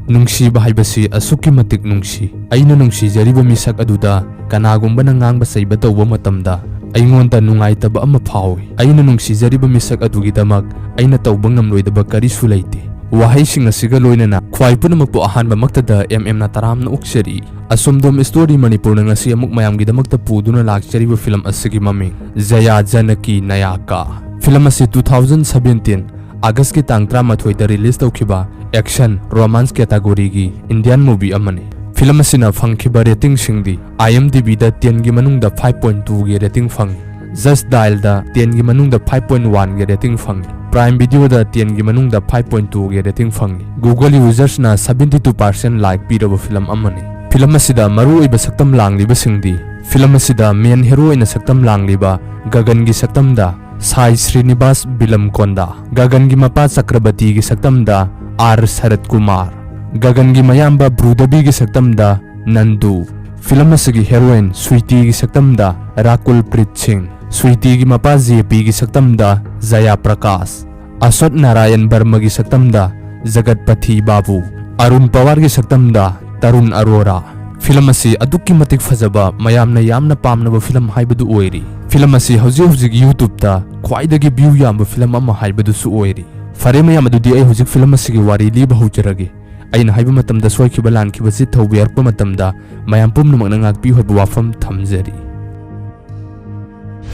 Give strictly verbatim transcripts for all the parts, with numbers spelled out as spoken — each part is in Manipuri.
ꯅꯨꯡꯁꯤꯕ ꯍꯥꯏꯕꯁꯤ ꯑꯁꯨꯛꯀꯤ ꯃꯇꯤꯛ ꯅꯨꯡꯁꯤ꯫ ꯑꯩꯅ ꯅꯨꯡꯁꯤꯖꯔꯤꯕ ꯃꯤꯁꯛ ꯑꯗꯨꯗ ꯀꯅꯥꯒꯨꯝꯕꯅ ꯉꯥꯡꯕ ꯆꯩꯕ ꯇꯧꯕ ꯃꯇꯝꯗ ꯑꯩꯉꯣꯟꯗ ꯅꯨꯡꯉꯥꯏꯇꯕ ꯑꯃ ꯐꯥꯎꯏ꯫ ꯑꯩꯅ ꯅꯨꯡꯁꯤꯖꯔꯤꯕ ꯃꯤꯁꯛ ꯑꯗꯨꯒꯤꯗꯃꯛ ꯑꯩꯅ ꯇꯧꯕ ꯉꯝꯂꯣꯏꯗꯕ ꯀꯔꯤꯁꯨ ꯂꯩꯇꯦ꯫ ꯋꯥꯍꯩꯁꯤꯡ ꯑꯁꯤꯒ ꯂꯣꯏꯅꯅ ꯈ꯭ꯋꯥꯏ ꯄꯨꯝꯅꯃꯛꯄꯨ ꯑꯍꯥꯟꯕꯃꯛꯇꯗ ꯑꯦꯝ ꯑꯦꯝꯅ ꯇꯔꯥꯝꯅ ꯑꯣꯛꯆꯔꯤ꯫ ꯑꯁꯣꯝꯗꯣꯝ ꯁ꯭ꯇꯣꯔꯤ ꯃꯅꯤꯄꯨꯔꯅ ꯉꯁꯤ ꯑꯃꯨꯛ ꯃꯌꯥꯝꯒꯤꯗꯃꯛꯇ ꯄꯨꯗꯨꯅ ꯂꯥꯛꯆꯔꯤꯕ ꯐꯤꯂꯝ ꯑꯁꯤꯒꯤ ꯃꯃꯤꯡ ꯖꯌꯥ ꯖꯥꯅꯀꯤ ꯅꯌꯥꯀꯥ꯫ ꯐꯤꯂꯝ ꯑꯁꯤ two thousand seventeen ꯑꯥꯒꯁꯀꯤ ꯇꯥꯡ ꯇꯔꯥꯃꯥꯊꯣꯏꯗ ꯔꯤꯂꯤꯖ ꯇꯧꯈꯤꯕ ꯑꯦꯛꯁꯟ ꯔꯣꯃꯥꯟꯁ ꯀꯦꯇꯥꯒꯣꯔꯤꯒꯤ ꯏꯟꯗꯤꯌꯥꯟ ꯃꯨꯚꯤ ꯑꯃꯅꯤ꯫ ꯐꯤꯂꯝ ꯑꯁꯤꯅ ꯐꯪꯈꯤꯕ ꯔꯦꯇꯤꯡꯁꯤꯡꯗꯤ IMDbꯗ tenꯒꯤ ꯃꯅꯨꯡꯗ five point twoꯒꯤ ꯔꯦꯇꯤꯡ ꯐꯪꯉꯤ꯫ Just Dialꯗ tenꯒꯤ ꯃꯅꯨꯡꯗ five point oneꯒꯤ ꯔꯦꯇꯤꯡ ꯐꯪꯉꯤ꯫ Prime Videoꯗ tenꯒꯤ ꯃꯅꯨꯡꯗ five point twoꯒꯤ ꯔꯦꯇꯤꯡ ꯐꯪꯉꯤ꯫ Google usersꯅ seventy two percent like ꯄꯤꯔꯕ ꯐꯤꯂꯝ ꯑꯃꯅꯤ꯫ ꯐꯤꯂꯝ ꯑꯁꯤꯗ ꯃꯔꯨꯑꯣꯏꯕ ꯁꯛꯇꯝ ꯂꯥꯡꯂꯤꯕꯁꯤꯡꯗꯤ, ꯐꯤꯂꯝ ꯑꯁꯤꯗ ꯃꯦꯟ ꯍꯦꯔꯣ ꯑꯣꯏꯅ ꯁꯛꯇꯝ ꯂꯥꯡꯂꯤꯕ ꯒꯒꯟꯒꯤ ꯁꯛꯇꯝꯗ ꯁꯥꯏ ꯁ꯭ꯔꯤꯅꯤꯕꯥꯁ ꯕꯤꯂꯝꯀꯣꯟꯗꯥ, ꯒꯒꯟꯒꯤ ꯃꯄꯥ ꯆꯀ꯭ꯔꯕꯇꯤꯒꯤ ꯁꯛꯇꯝꯗ ꯑꯥꯔ ꯁꯔꯠ ꯀꯨꯃꯥꯔ, ꯒꯒꯟꯒꯤ ꯃꯌꯥꯝꯕ ꯕ꯭ꯔꯨꯗꯕꯤꯒꯤ ꯁꯛꯇꯝꯗ ꯅꯟꯗꯨ, ꯐꯤꯂꯝ ꯑꯁꯤꯒꯤ ꯍꯦꯔꯣꯏꯟ ꯁ꯭ꯋꯤꯇꯤꯒꯤ ꯁꯛꯇꯝꯗ ꯔꯥꯀꯨꯜ ꯄ꯭ꯔꯤꯠ ꯁꯤꯡ, ꯁ꯭ꯋꯤꯇꯤꯒꯤ ꯃꯄꯥ ꯖꯦ ꯄꯤꯒꯤ ꯁꯛꯇꯝꯗ ꯖꯌꯥ ꯄ꯭ꯔꯀꯥꯁ, ꯑꯁꯣꯠ ꯅꯥꯔꯥꯌꯟ ꯕꯔꯃꯒꯤ ꯁꯛꯇꯝꯗ ꯖꯒꯠꯄꯊꯤ ꯕꯥꯕꯨ, ꯑꯔꯨꯟ ꯄꯋꯥꯔꯒꯤ ꯁꯛꯇꯝꯗ ꯇꯔꯨꯟ ꯑꯔꯣꯔꯥ꯫ ꯐꯤꯂꯝ ꯑꯁꯤ ꯑꯗꯨꯛꯀꯤ ꯃꯇꯤꯛ ꯐꯖꯕ, ꯃꯌꯥꯝꯅ ꯌꯥꯝꯅ ꯄꯥꯝꯅꯕ ꯐꯤꯂꯝ ꯍꯥꯏꯕꯗꯨ ꯑꯣꯏꯔꯤ꯫ ꯐꯤꯂꯝ ꯑꯁꯤ ꯍꯧꯖꯤꯛ ꯍꯧꯖꯤꯛ YouTubeꯇ ꯈ꯭ꯋꯥꯏꯗꯒꯤ view ꯌꯥꯝꯕ ꯐꯤꯂꯝ ꯑꯃ ꯍꯥꯏꯕꯗꯨꯁꯨ ꯑꯣꯏꯔꯤ꯫ ꯐꯔꯦ ꯃꯌꯥꯝ, ꯑꯗꯨꯗꯤ ꯑꯩ ꯍꯧꯖꯤꯛ ꯐꯤꯂꯝ ꯑꯁꯤꯒꯤ ꯋꯥꯔꯤ ꯂꯤꯕ ꯍꯧꯖꯔꯒꯦ꯫ ꯑꯩꯅ ꯍꯥꯏꯕ ꯃꯇꯝꯗ ꯁꯣꯏꯈꯤꯕ ꯂꯥꯟꯈꯤꯕ ꯆꯤꯠ ꯊꯧꯕ ꯌꯥꯔꯛꯄ ꯃꯇꯝꯗ ꯃꯌꯥꯝ ꯄꯨꯝꯅꯃꯛꯅ ꯉꯥꯛꯄꯤꯌꯨ ꯍꯥꯏꯕ ꯋꯥꯐꯝ ꯊꯝꯖꯔꯤ꯫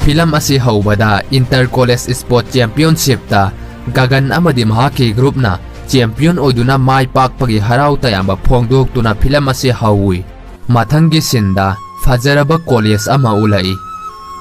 ꯐꯤꯂꯝ ꯑꯁꯤ ꯍꯧꯕꯗ Inter College Sport Championshipꯇ ꯒꯒꯟ ꯑꯃꯗꯤ ꯃꯍꯥꯛꯀꯤ groupꯅ champion ꯑꯣꯏꯗꯨꯅ ꯃꯥꯏ ꯄꯥꯛꯄꯒꯤ ꯍꯔꯥꯎ ꯇꯌꯥꯝꯕ ꯐꯣꯡꯗꯣꯛꯇꯨꯅ ꯐꯤꯂꯝ ꯑꯁꯤ ꯍꯧꯏ꯫ ꯃꯊꯪꯒꯤ sceneꯗ ꯐꯖꯔꯕ college ꯑꯃ ꯎꯠꯂꯛꯏ꯫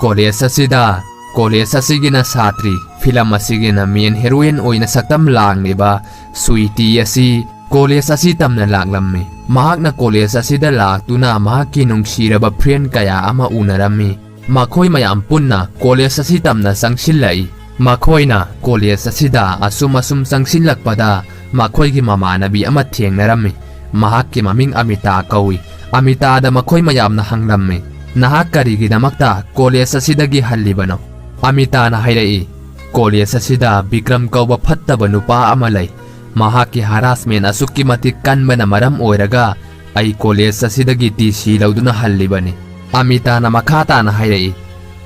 College ꯑꯁꯤꯗ college ꯑꯁꯤꯒꯤꯅ ꯁꯥꯇ꯭ꯔꯤ, ꯐꯤꯂꯝ ꯑꯁꯤꯒꯤꯅ main heroine ꯑꯣꯏꯅ ꯁꯛꯇꯝ ꯂꯥꯡꯂꯤꯕ ꯁ꯭ꯋꯤꯇꯤ ꯑꯁꯤ college ꯑꯁꯤ ꯇꯝꯅ ꯂꯥꯛꯂꯝꯃꯤ꯫ ꯃꯍꯥꯛꯅ college ꯑꯁꯤꯗ ꯂꯥꯛꯇꯨꯅ ꯃꯍꯥꯛꯀꯤ ꯅꯨꯡꯁꯤꯔꯕ friend ꯀꯌꯥ ꯑꯃ ꯎꯅꯔꯝꯃꯤ꯫ ꯃꯈꯣꯏ ꯃꯌꯥꯝ ꯄꯨꯟꯅ college ꯑꯁꯤ ꯇꯝꯅ ꯆꯪꯁꯤꯜꯂꯛꯏ꯫ ꯃꯈꯣꯏꯅ college ꯑꯁꯤꯗ ꯑꯁꯨꯝ ꯑꯁꯨꯝ ꯆꯪꯁꯤꯜꯂꯛꯄꯗ ꯃꯈꯣꯏꯒꯤ ꯃꯃꯥꯟꯅꯕꯤ ꯑꯃ ꯊꯦꯡꯅꯔꯝꯃꯤ꯫ ꯃꯍꯥꯛꯀꯤ ꯃꯃꯤꯡ ꯑꯃꯤꯇꯥ ꯀꯧꯏ꯫ ꯑꯃꯤꯇꯥꯗ ꯃꯈꯣꯏ ꯃꯌꯥꯝꯅ ꯍꯪꯂꯝꯃꯤ, "ꯅꯍꯥꯛ ꯀꯔꯤꯒꯤꯗꯃꯛꯇ college ꯑꯁꯤꯗꯒꯤ ꯍꯜꯂꯤꯕꯅꯣ?" ꯑꯃꯤꯇꯥꯅ ꯍꯥꯏꯔꯛꯏ, "College ꯑꯁꯤꯗ ꯕꯤꯀ꯭ꯔꯝ ꯀꯧꯕ ꯐꯠꯇꯕ ꯅꯨꯄꯥ ꯑꯃ ꯂꯩ꯫ ꯃꯍꯥꯛꯀꯤ ꯍꯔꯥꯁꯃꯦꯟ ꯑꯁꯨꯛꯀꯤ ꯃꯇꯤꯛ ꯀꯟꯕꯅ ꯃꯔꯝ ꯑꯣꯏꯔꯒ ꯑꯩ ꯀꯣꯂꯦꯖ ꯑꯁꯤꯗꯒꯤ ꯇꯤ ꯁꯤ ꯂꯧꯗꯨꯅ ꯍꯜꯂꯤꯕꯅꯤ꯫ ꯑꯃꯤꯇꯥꯅ ꯃꯈꯥ ꯇꯥꯅ ꯍꯥꯏꯔꯛꯏ,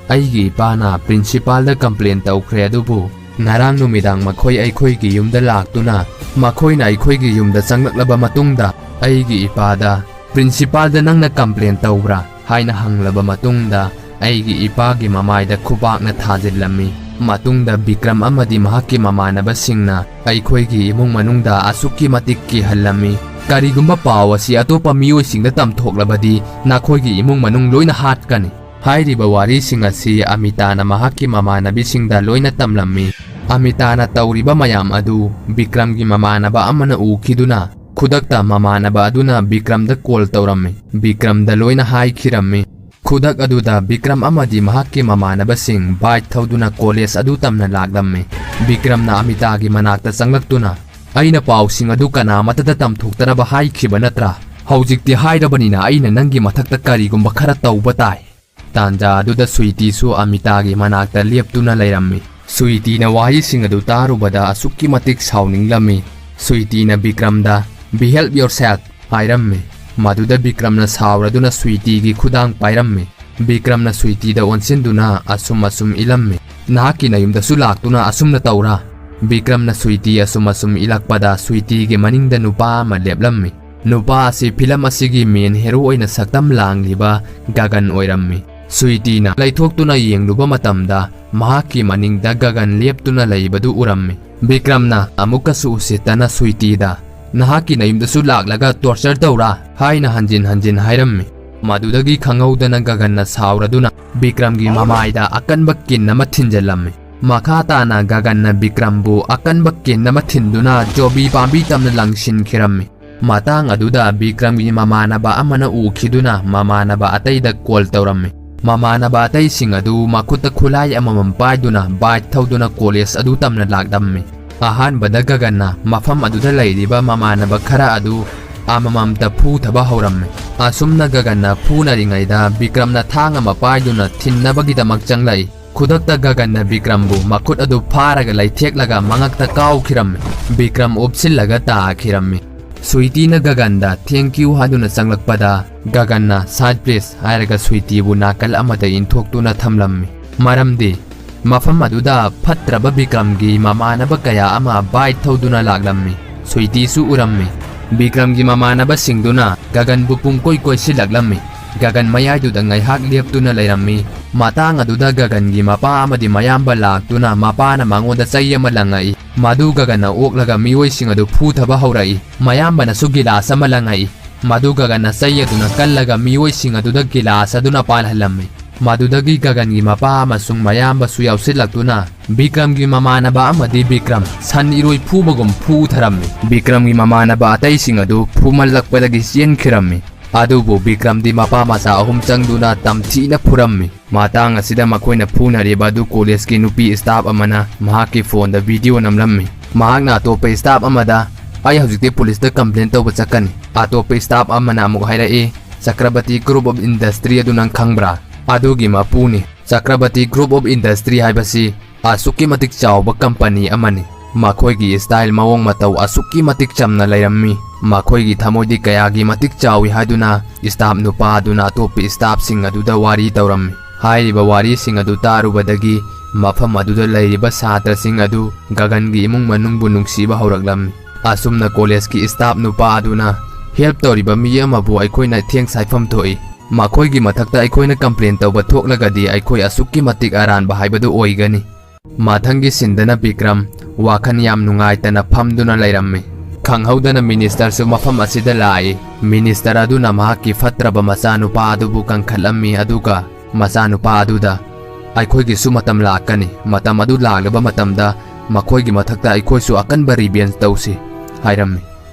"ꯑꯩꯒꯤ ꯏꯄꯥꯅ ꯄ꯭ꯔꯤꯟꯁꯤꯄꯥꯜꯗ ꯀꯝꯄ꯭ꯂꯦꯟ ꯇꯧꯈ꯭ꯔꯦ, ꯑꯗꯨꯕꯨ ꯉꯔꯥꯡ ꯅꯨꯃꯤꯗꯥꯡ ꯃꯈꯣꯏ ꯑꯩꯈꯣꯏꯒꯤ ꯌꯨꯝꯗ ꯂꯥꯛꯇꯨꯅ ꯃꯈꯣꯏꯅ ꯑꯩꯈꯣꯏꯒꯤ ꯌꯨꯝꯗ ꯆꯪꯂꯛꯂꯕ ꯃꯇꯨꯡꯗ ꯑꯩꯒꯤ ꯏꯄꯥꯗ, 'ꯄ꯭ꯔꯤꯟꯁꯤꯄꯥꯜꯗ ꯅꯪꯅ ꯀꯝꯄ꯭ꯂꯦꯟ ꯇꯧꯕ꯭ꯔꯥ?' ꯍꯥꯏꯅ ꯍꯪꯂꯕ ꯃꯇꯨꯡꯗ ꯑꯩꯒꯤ ꯏꯄꯥꯒꯤ ꯃꯃꯥꯏꯗ ꯈꯨꯕꯥꯛꯅ ꯊꯥꯖꯤꯜꯂꯝꯃꯤ꯫ ꯃꯇꯨꯡꯗ ꯕꯤꯀ꯭ꯔꯝ ꯑꯃꯗꯤ ꯃꯍꯥꯛꯀꯤ ꯃꯃꯥꯟꯅꯕꯁꯤꯡꯅ ꯑꯩꯈꯣꯏꯒꯤ ꯏꯃꯨꯡ ꯃꯅꯨꯡꯗ ꯑꯁꯨꯛꯀꯤ ꯃꯇꯤꯛ ꯀꯤꯍꯜꯂꯝꯃꯤ꯫ ꯀꯔꯤꯒꯨꯝꯕ ꯄꯥꯎ ꯑꯁꯤ ꯑꯇꯣꯞꯄ ꯃꯤꯑꯣꯏꯁꯤꯡꯗ ꯇꯝꯊꯣꯛꯂꯕꯗꯤ ꯅꯈꯣꯏꯒꯤ ꯏꯃꯨꯡ ꯃꯅꯨꯡ ꯂꯣꯏꯅ ꯍꯥꯠꯀꯅꯤ꯫ ꯍꯥꯏꯔꯤꯕ ꯋꯥꯔꯤꯁꯤꯡ ꯑꯁꯤ ꯑꯃꯤꯇꯥꯅ ꯃꯍꯥꯛꯀꯤ ꯃꯃꯥꯟꯅꯕꯤꯁꯤꯡꯗ ꯂꯣꯏꯅ ꯇꯝꯂꯝꯃꯤ꯫ ꯑꯃꯤꯇꯥꯅ ꯇꯧꯔꯤꯕ ꯃꯌꯥꯝ ꯑꯗꯨ ꯕꯤꯀ꯭ꯔꯝꯒꯤ ꯃꯃꯥꯟꯅꯕ ꯑꯃꯅ ꯎꯈꯤꯗꯨꯅ ꯈꯨꯗꯛꯇ ꯃꯃꯥꯟꯅꯕ ꯑꯗꯨꯅ ꯕꯤꯀ꯭ꯔꯝꯗ ꯀꯣꯜ ꯇꯧꯔꯝꯃꯤ꯫ ꯕꯤꯀ꯭ꯔꯝꯗ ꯂꯣꯏꯅ ꯍꯥꯏꯈꯤꯔꯝꯃꯤ꯫ ꯈꯨꯗꯛ ꯑꯗꯨꯗ ꯕꯤꯀ꯭ꯔꯝ ꯑꯃꯗꯤ ꯃꯍꯥꯛꯀꯤ ꯃꯃꯥꯟꯅꯕꯁꯤꯡ ꯕꯥꯏꯛ ꯊꯧꯗꯨꯅ ꯀꯣꯂꯦꯖ ꯑꯗꯨ ꯇꯝꯅ ꯂꯥꯛꯂꯝꯃꯤ꯫ ꯕꯤꯀ꯭ꯔꯝꯅ ꯑꯃꯤꯇꯥꯒꯤ ꯃꯅꯥꯛꯇ ꯆꯪꯂꯛꯇꯨꯅ, "ꯑꯩꯅ ꯄꯥꯎꯁꯤꯡ ꯑꯗꯨ ꯀꯅꯥꯃꯠꯇꯗ ꯇꯝꯊꯣꯛꯇꯅꯕ ꯍꯥꯏꯈꯤꯕ ꯅꯠꯇ꯭ꯔꯥ? ꯍꯧꯖꯤꯛꯇꯤ ꯍꯥꯏꯔꯕꯅꯤꯅ ꯑꯩꯅ ꯅꯪꯒꯤ ꯃꯊꯛꯇ ꯀꯔꯤꯒꯨꯝꯕ ꯈꯔ ꯇꯧꯕ ꯇꯥꯏ"꯫ ꯇꯥꯟꯖꯥ ꯑꯗꯨꯗ ꯁ꯭ꯋꯤꯇꯤꯁꯨ ꯑꯃꯤꯇꯥꯒꯤ ꯃꯅꯥꯛꯇ ꯂꯦꯞꯇꯨꯅ ꯂꯩꯔꯝꯃꯤ꯫ ꯁ꯭ꯋꯤꯇꯤꯅ ꯋꯥꯍꯩꯁꯤꯡ ꯑꯗꯨ ꯇꯥꯔꯨꯕꯗ ꯑꯁꯨꯛꯀꯤ ꯃꯇꯤꯛ ꯁꯥꯎꯅꯤꯡꯂꯝꯃꯤ꯫ ꯁ꯭ꯋꯤꯇꯤꯅ ꯕꯤꯀ꯭ꯔꯝꯗ "Behave yourself" ꯍꯥꯏꯔꯝꯃꯤ꯫ ꯃꯗꯨꯗ ꯕꯤꯀ꯭ꯔꯝꯅ ꯁꯥꯎꯔꯗꯨꯅ ꯁ꯭ꯋꯤꯇꯤꯒꯤ ꯈꯨꯗꯥꯡ ꯄꯥꯏꯔꯝꯃꯤ꯫ ꯕꯤꯀ꯭ꯔꯝꯅ ꯁ꯭ꯋꯤꯇꯤꯗ ꯑꯣꯟꯁꯤꯟꯗꯨꯅ ꯑꯁꯨꯝ ꯑꯁꯨꯝ ꯏꯜꯂꯝꯃꯤ꯫ "ꯅꯍꯥꯛꯀꯤ ꯅꯌꯨꯝꯗꯁꯨ ꯂꯥꯛꯇꯨꯅ ꯑꯁꯨꯝꯅ ꯇꯧꯔꯥ?" ꯕꯤꯀ꯭ꯔꯝꯅ ꯁ꯭ꯋꯤꯇꯤ ꯑꯁꯨꯝ ꯑꯁꯨꯝ ꯏꯜꯂꯛꯄꯗ ꯁ꯭ꯋꯤꯇꯤꯒꯤ ꯃꯅꯤꯡꯗ ꯅꯨꯄꯥ ꯑꯃ ꯂꯦꯞꯂꯝꯃꯤ꯫ ꯅꯨꯄꯥ ꯑꯁꯤ ꯐꯤꯂꯝ ꯑꯁꯤꯒꯤ ꯃꯦꯟ ꯍꯦꯔꯣ ꯑꯣꯏꯅ ꯁꯛꯇꯝ ꯂꯥꯡꯂꯤꯕ ꯒꯒꯟ ꯑꯣꯏꯔꯝꯃꯤ꯫ ꯁ꯭ꯋꯤꯇꯤꯅ ꯂꯩꯊꯣꯛꯇꯨꯅ ꯌꯦꯡꯂꯨꯕ ꯃꯇꯝꯗ ꯃꯍꯥꯛꯀꯤ ꯃꯅꯤꯡꯗ ꯒꯒꯟ ꯂꯦꯞꯇꯨꯅ ꯂꯩꯕꯗꯨ ꯎꯔꯝꯃꯤ꯫ ꯕꯤꯀ꯭ꯔꯝꯅ ꯑꯃꯨꯛꯀꯁꯨ ꯎꯁꯤꯠꯇꯅ ꯁ꯭ꯋꯤꯇꯤꯗ, "ꯅꯍꯥꯛꯀꯤ ꯅꯌꯨꯝꯗꯁꯨ ꯂꯥꯛꯂꯒ ꯇꯣꯔꯆꯔ ꯇꯧꯔꯥ?" ꯍꯥꯏꯅ ꯍꯟꯖꯤꯟ ꯍꯟꯖꯤꯟ ꯍꯥꯏꯔꯝꯃꯤ꯫ ꯃꯗꯨꯗꯒꯤ ꯈꯪꯍꯧꯗꯅ ꯒꯒꯟꯅ ꯁꯥꯎꯔꯗꯨꯅ ꯕꯤꯀ꯭ꯔꯝꯒꯤ ꯃꯃꯥꯏꯗ ꯑꯀꯟꯕ ꯀꯤꯟ ꯑꯃ ꯊꯤꯟꯖꯜꯂꯝꯃꯤ꯫ ꯃꯈꯥ ꯇꯥꯅ ꯒꯒꯟꯅ ꯕꯤꯀ꯭ꯔꯝꯕꯨ ꯑꯀꯟꯕ ꯀꯤꯟ ꯑꯃ ꯊꯤꯟꯗꯨꯅ ꯖꯣꯕꯤ ꯄꯥꯝꯕꯤ ꯇꯝꯅ ꯂꯪꯁꯤꯟꯈꯤꯔꯝꯃꯤ꯫ ꯃꯇꯥꯡ ꯑꯗꯨꯗ ꯕꯤꯀ꯭ꯔꯝꯒꯤ ꯃꯃꯥꯟꯅꯕ ꯑꯃꯅ ꯎꯈꯤꯗꯨꯅ ꯃꯃꯥꯟꯅꯕ ꯑꯇꯩꯗ ꯀꯣꯜ ꯇꯧꯔꯝꯃꯤ꯫ ꯃꯃꯥꯟꯅꯕ ꯑꯇꯩꯁꯤꯡ ꯑꯗꯨ ꯃꯈꯨꯠꯇ ꯈꯨꯠꯂꯥꯏ ꯑꯃꯃꯝ ꯄꯥꯏꯗꯨꯅ ꯕꯥꯏꯛ ꯊꯧꯗꯨꯅ ꯀꯣꯂꯦꯖ ꯑꯗꯨ ꯇꯝꯅ ꯂꯥꯛꯂꯝꯃꯤ꯫ ꯑꯍꯥꯟꯕꯗ ꯒꯒꯟꯅ ꯃꯐꯝ ꯑꯗꯨꯗ ꯂꯩꯔꯤꯕ ꯃꯃꯥꯟꯅꯕ ꯈꯔ ꯑꯗꯨ ꯑꯃꯃꯝꯇ ꯐꯨꯊꯕ ꯍꯧꯔꯝꯃꯤ꯫ ꯑꯁꯨꯝꯅ ꯒꯒꯟꯅ ꯐꯨꯅꯔꯤꯉꯩꯗ ꯕꯤꯀ꯭ꯔꯝꯅ ꯊꯥꯡ ꯑꯃ ꯄꯥꯏꯗꯨꯅ ꯊꯤꯟꯅꯕꯒꯤꯗꯃꯛ ꯆꯪꯂꯛꯏ꯫ ꯈꯨꯗꯛꯇ ꯒꯒꯟꯅ ꯕꯤꯀ꯭ꯔꯝꯕꯨ ꯃꯈꯨꯠ ꯑꯗꯨ ꯐꯥꯔꯒ ꯂꯩꯊꯦꯛꯂꯒ ꯃꯉꯛꯇ ꯀꯥꯎꯈꯤꯔꯝꯃꯤ꯫ ꯕꯤꯀ꯭ꯔꯝ ꯎꯞꯁꯤꯜꯂꯒ ꯇꯥꯈꯤꯔꯝꯃꯤ꯫ ꯁ꯭ꯋꯤꯇꯤꯅ ꯒꯒꯟꯗ "Thank you" ꯍꯥꯏꯗꯨꯅ ꯆꯪꯂꯛꯄꯗ, ꯒꯒꯟꯅ "Side please" ꯍꯥꯏꯔꯒ ꯁ꯭ꯋꯤꯇꯤꯕꯨ ꯅꯥꯀꯜ ꯑꯃꯗ ꯏꯟꯊꯣꯛꯇꯨꯅ ꯊꯝꯂꯝꯃꯤ꯫ ꯃꯔꯝꯗꯤ ꯃꯐꯝ ꯑꯗꯨꯗ ꯐꯠꯇ꯭ꯔꯕ ꯕꯤꯀ꯭ꯔꯝꯒꯤ ꯃꯃꯥꯟꯅꯕ ꯀꯌꯥ ꯑꯃ ꯕꯥꯏꯛ ꯊꯧꯗꯨꯅ ꯂꯥꯛꯂꯝꯃꯤ꯫ ꯁ꯭ꯋꯤꯇꯤꯁꯨ ꯎꯔꯝꯃꯤ꯫ ꯕꯤꯀ꯭ꯔꯝꯒꯤ ꯃꯃꯥꯟꯅꯕꯁꯤꯡꯗꯨꯅ ꯒꯒꯟꯕꯨ ꯄꯨꯡꯀꯣꯏ ꯀꯣꯏꯁꯤꯜꯂꯛꯂꯝꯃꯤ꯫ ꯒꯒꯟ ꯃꯌꯥꯏꯗꯨꯗ ꯉꯥꯏꯍꯥꯛ ꯂꯦꯞꯇꯨꯅ ꯂꯩꯔꯝꯃꯤ꯫ ꯃꯇꯥꯡ ꯑꯗꯨꯗ ꯒꯒꯟꯒꯤ ꯃꯄꯥ ꯑꯃꯗꯤ ꯃꯌꯥꯝꯕ ꯂꯥꯛꯇꯨꯅ ꯃꯄꯥꯅ ꯃꯉꯣꯟꯗ ꯆꯩ ꯑꯃ ꯂꯪꯉꯛꯏ꯫ ꯃꯗꯨ ꯒꯒꯟꯅ ꯑꯣꯛꯂꯒ ꯃꯤꯑꯣꯏꯁꯤꯡ ꯑꯗꯨ ꯐꯨꯊꯕ ꯍꯧꯔꯛꯏ꯫ ꯃꯌꯥꯝꯕꯅꯁꯨ ꯒꯤꯂꯥꯁ ꯑꯃ ꯂꯪꯉꯛꯏ꯫ ꯃꯗꯨ ꯒꯒꯟꯅ ꯆꯩ ꯑꯗꯨꯅ ꯀꯜꯂꯒ ꯃꯤꯑꯣꯏꯁꯤꯡ ꯑꯗꯨꯗ ꯒꯤꯂꯥꯁ ꯑꯗꯨꯅ ꯄꯥꯜꯍꯜꯂꯝꯃꯤ꯫ ꯃꯗꯨꯗꯒꯤ ꯒꯒꯟꯒꯤ ꯃꯄꯥ ꯑꯃꯁꯨꯡ ꯃꯌꯥꯝꯕꯁꯨ ꯌꯥꯎꯁꯤꯜꯂꯛꯇꯨꯅ ꯕꯤꯀ꯭ꯔꯝꯒꯤ ꯃꯃꯥꯟꯅꯕ ꯑꯃꯗꯤ ꯕꯤꯀ꯭ꯔꯝ ꯁꯟ ꯏꯔꯣꯏ ꯐꯨꯕꯒꯨꯝ ꯐꯨꯊꯔꯝꯃꯤ꯫ ꯕꯤꯀ꯭ꯔꯝꯒꯤ ꯃꯃꯥꯟꯅꯕ ꯑꯇꯩꯁꯤꯡ ꯑꯗꯨ ꯐꯨꯃꯜꯂꯛꯄꯗꯒꯤ ꯆꯦꯟꯈꯤꯔꯝꯃꯤ꯫ ꯑꯗꯨꯕꯨ ꯕꯤꯀ꯭ꯔꯝꯗꯤ ꯃꯄꯥ ꯃꯆꯥ ꯑꯍꯨꯝ ꯆꯪꯗꯨꯅ ꯇꯝꯊꯤꯅ ꯐꯨꯔꯝꯃꯤ꯫ ꯃꯇꯥꯡ ꯑꯁꯤꯗ ꯃꯈꯣꯏꯅ ꯐꯨꯅꯔꯤꯕ ꯑꯗꯨ ꯀꯣꯂꯦꯖꯀꯤ ꯅꯨꯄꯤ ꯁ꯭ꯇꯥꯐ ꯑꯃꯅ ꯃꯍꯥꯛꯀꯤ ꯐꯣꯟꯗ ꯚꯤꯗꯤꯑꯣ ꯅꯝꯂꯝꯃꯤ꯫ ꯃꯍꯥꯛꯅ ꯑꯇꯣꯞꯄ ꯁ꯭ꯇꯥꯐ ꯑꯃꯗ, "ꯑꯩ ꯍꯧꯖꯤꯛꯇꯤ ꯄꯨꯂꯤꯁꯇ ꯀꯝꯄ꯭ꯂꯦꯟ ꯇꯧꯕ ꯆꯠꯀꯅꯤ"꯫ ꯑꯇꯣꯞꯄ ꯁ꯭ꯇꯥꯐ ꯑꯃꯅ ꯑꯃꯨꯛ ꯍꯥꯏꯔꯛꯏ, "ꯆꯀ꯭ꯔꯕꯇꯤ ꯒ꯭ꯔꯨꯞ ꯑꯣꯐ ꯏꯟꯗꯁꯇ꯭ꯔꯤ ꯑꯗꯨ ꯅꯪ ꯈꯪꯕ꯭ꯔꯥ? ꯑꯗꯨꯒꯤ ꯃꯄꯨꯅꯤ꯫ ꯆꯀ꯭ꯔꯕꯇꯤ ꯒ꯭ꯔꯨꯞ ꯑꯣꯐ ꯏꯟꯗꯁꯇ꯭ꯔꯤ ꯍꯥꯏꯕꯁꯤ ꯑꯁꯨꯛꯀꯤ ꯃꯇꯤꯛ ꯆꯥꯎꯕ ꯀꯝꯄꯅꯤ ꯑꯃꯅꯤ꯫ ꯃꯈꯣꯏꯒꯤ ꯁ꯭ꯇꯥꯏꯜ, ꯃꯑꯣꯡ ꯃꯇꯧ ꯑꯁꯨꯛꯀꯤ ꯃꯇꯤꯛ ꯆꯝꯅ ꯂꯩꯔꯝꯃꯤ꯫ ꯃꯈꯣꯏꯒꯤ ꯊꯃꯣꯏꯗꯤ ꯀꯌꯥꯒꯤ ꯃꯇꯤꯛ ꯆꯥꯎꯏ" ꯍꯥꯏꯗꯨꯅ ꯁ꯭ꯇꯥꯐ ꯅꯨꯄꯥ ꯑꯗꯨꯅ ꯑꯇꯣꯞꯄ ꯁ꯭ꯇꯥꯐꯁꯤꯡ ꯑꯗꯨꯗ ꯋꯥꯔꯤ ꯇꯧꯔꯝꯃꯤ꯫ ꯍꯥꯏꯔꯤꯕ ꯋꯥꯔꯤꯁꯤꯡ ꯑꯗꯨ ꯇꯥꯔꯨꯕꯗꯒꯤ ꯃꯐꯝ ꯑꯗꯨꯗ ꯂꯩꯔꯤꯕ ꯁꯥꯇ꯭ꯔꯁꯤꯡ ꯑꯗꯨ ꯒꯒꯟꯒꯤ ꯏꯃꯨꯡ ꯃꯅꯨꯡꯕꯨ ꯅꯨꯡꯁꯤꯕ ꯍꯧꯔꯛꯂꯝꯃꯤ꯫ ꯑꯁꯨꯝꯅ ꯀꯣꯂꯦꯖꯀꯤ ꯁ꯭ꯇꯥꯐ ꯅꯨꯄꯥ ꯑꯗꯨꯅ, "ꯍꯦꯜꯞ ꯇꯧꯔꯤꯕ ꯃꯤ ꯑꯃꯕꯨ ꯑꯩꯈꯣꯏꯅ ꯊꯦꯡꯁ ꯍꯥꯏꯐꯝ ꯊꯣꯛꯏ꯫ ꯃꯈꯣꯏꯒꯤ ꯃꯊꯛꯇ ꯑꯩꯈꯣꯏꯅ ꯀꯝꯄ꯭ꯂꯦꯟ ꯇꯧꯕ ꯊꯣꯛꯂꯒꯗꯤ ꯑꯩꯈꯣꯏ ꯑꯁꯨꯛꯀꯤ ꯃꯇꯤꯛ ꯑꯔꯥꯟꯕ ꯍꯥꯏꯕꯗꯨ ꯑꯣꯏꯒꯅꯤ"꯫ ꯃꯊꯪꯒꯤ ꯁꯤꯟꯗꯅ ꯕꯤꯀ꯭ꯔꯝ ꯋꯥꯈꯜ ꯌꯥꯝ ꯅꯨꯡꯉꯥꯏꯇꯅ ꯐꯝꯗꯨꯅ ꯂꯩꯔꯝꯃꯤ꯫ ꯈꯪꯍꯧꯗꯅ ꯃꯤꯅꯤꯁꯇꯔꯁꯨ ꯃꯐꯝ ꯑꯁꯤꯗ ꯂꯥꯛꯏ꯫ ꯃꯤꯅꯤꯁꯇꯔ ꯑꯗꯨꯅ ꯃꯍꯥꯛꯀꯤ ꯐꯠꯇ꯭ꯔꯕ ꯃꯆꯥꯅꯨꯄꯥ ꯑꯗꯨꯕꯨ ꯀꯟꯈꯠꯂꯝꯃꯤ, ꯑꯗꯨꯒ ꯃꯆꯥꯅꯨꯄꯥ ꯑꯗꯨꯗ, "ꯑꯩꯈꯣꯏꯒꯤꯁꯨ ꯃꯇꯝ ꯂꯥꯛꯀꯅꯤ꯫ ꯃꯇꯝ ꯑꯗꯨ ꯂꯥꯛꯂꯕ ꯃꯇꯝꯗ ꯃꯈꯣꯏꯒꯤ ꯃꯊꯛꯇ ꯑꯩꯈꯣꯏꯁꯨ ꯑꯀꯟꯕ ꯔꯤꯚꯦꯟꯖ ꯇꯧꯁꯤ" ꯍꯥꯏꯔꯝꯃꯤ꯫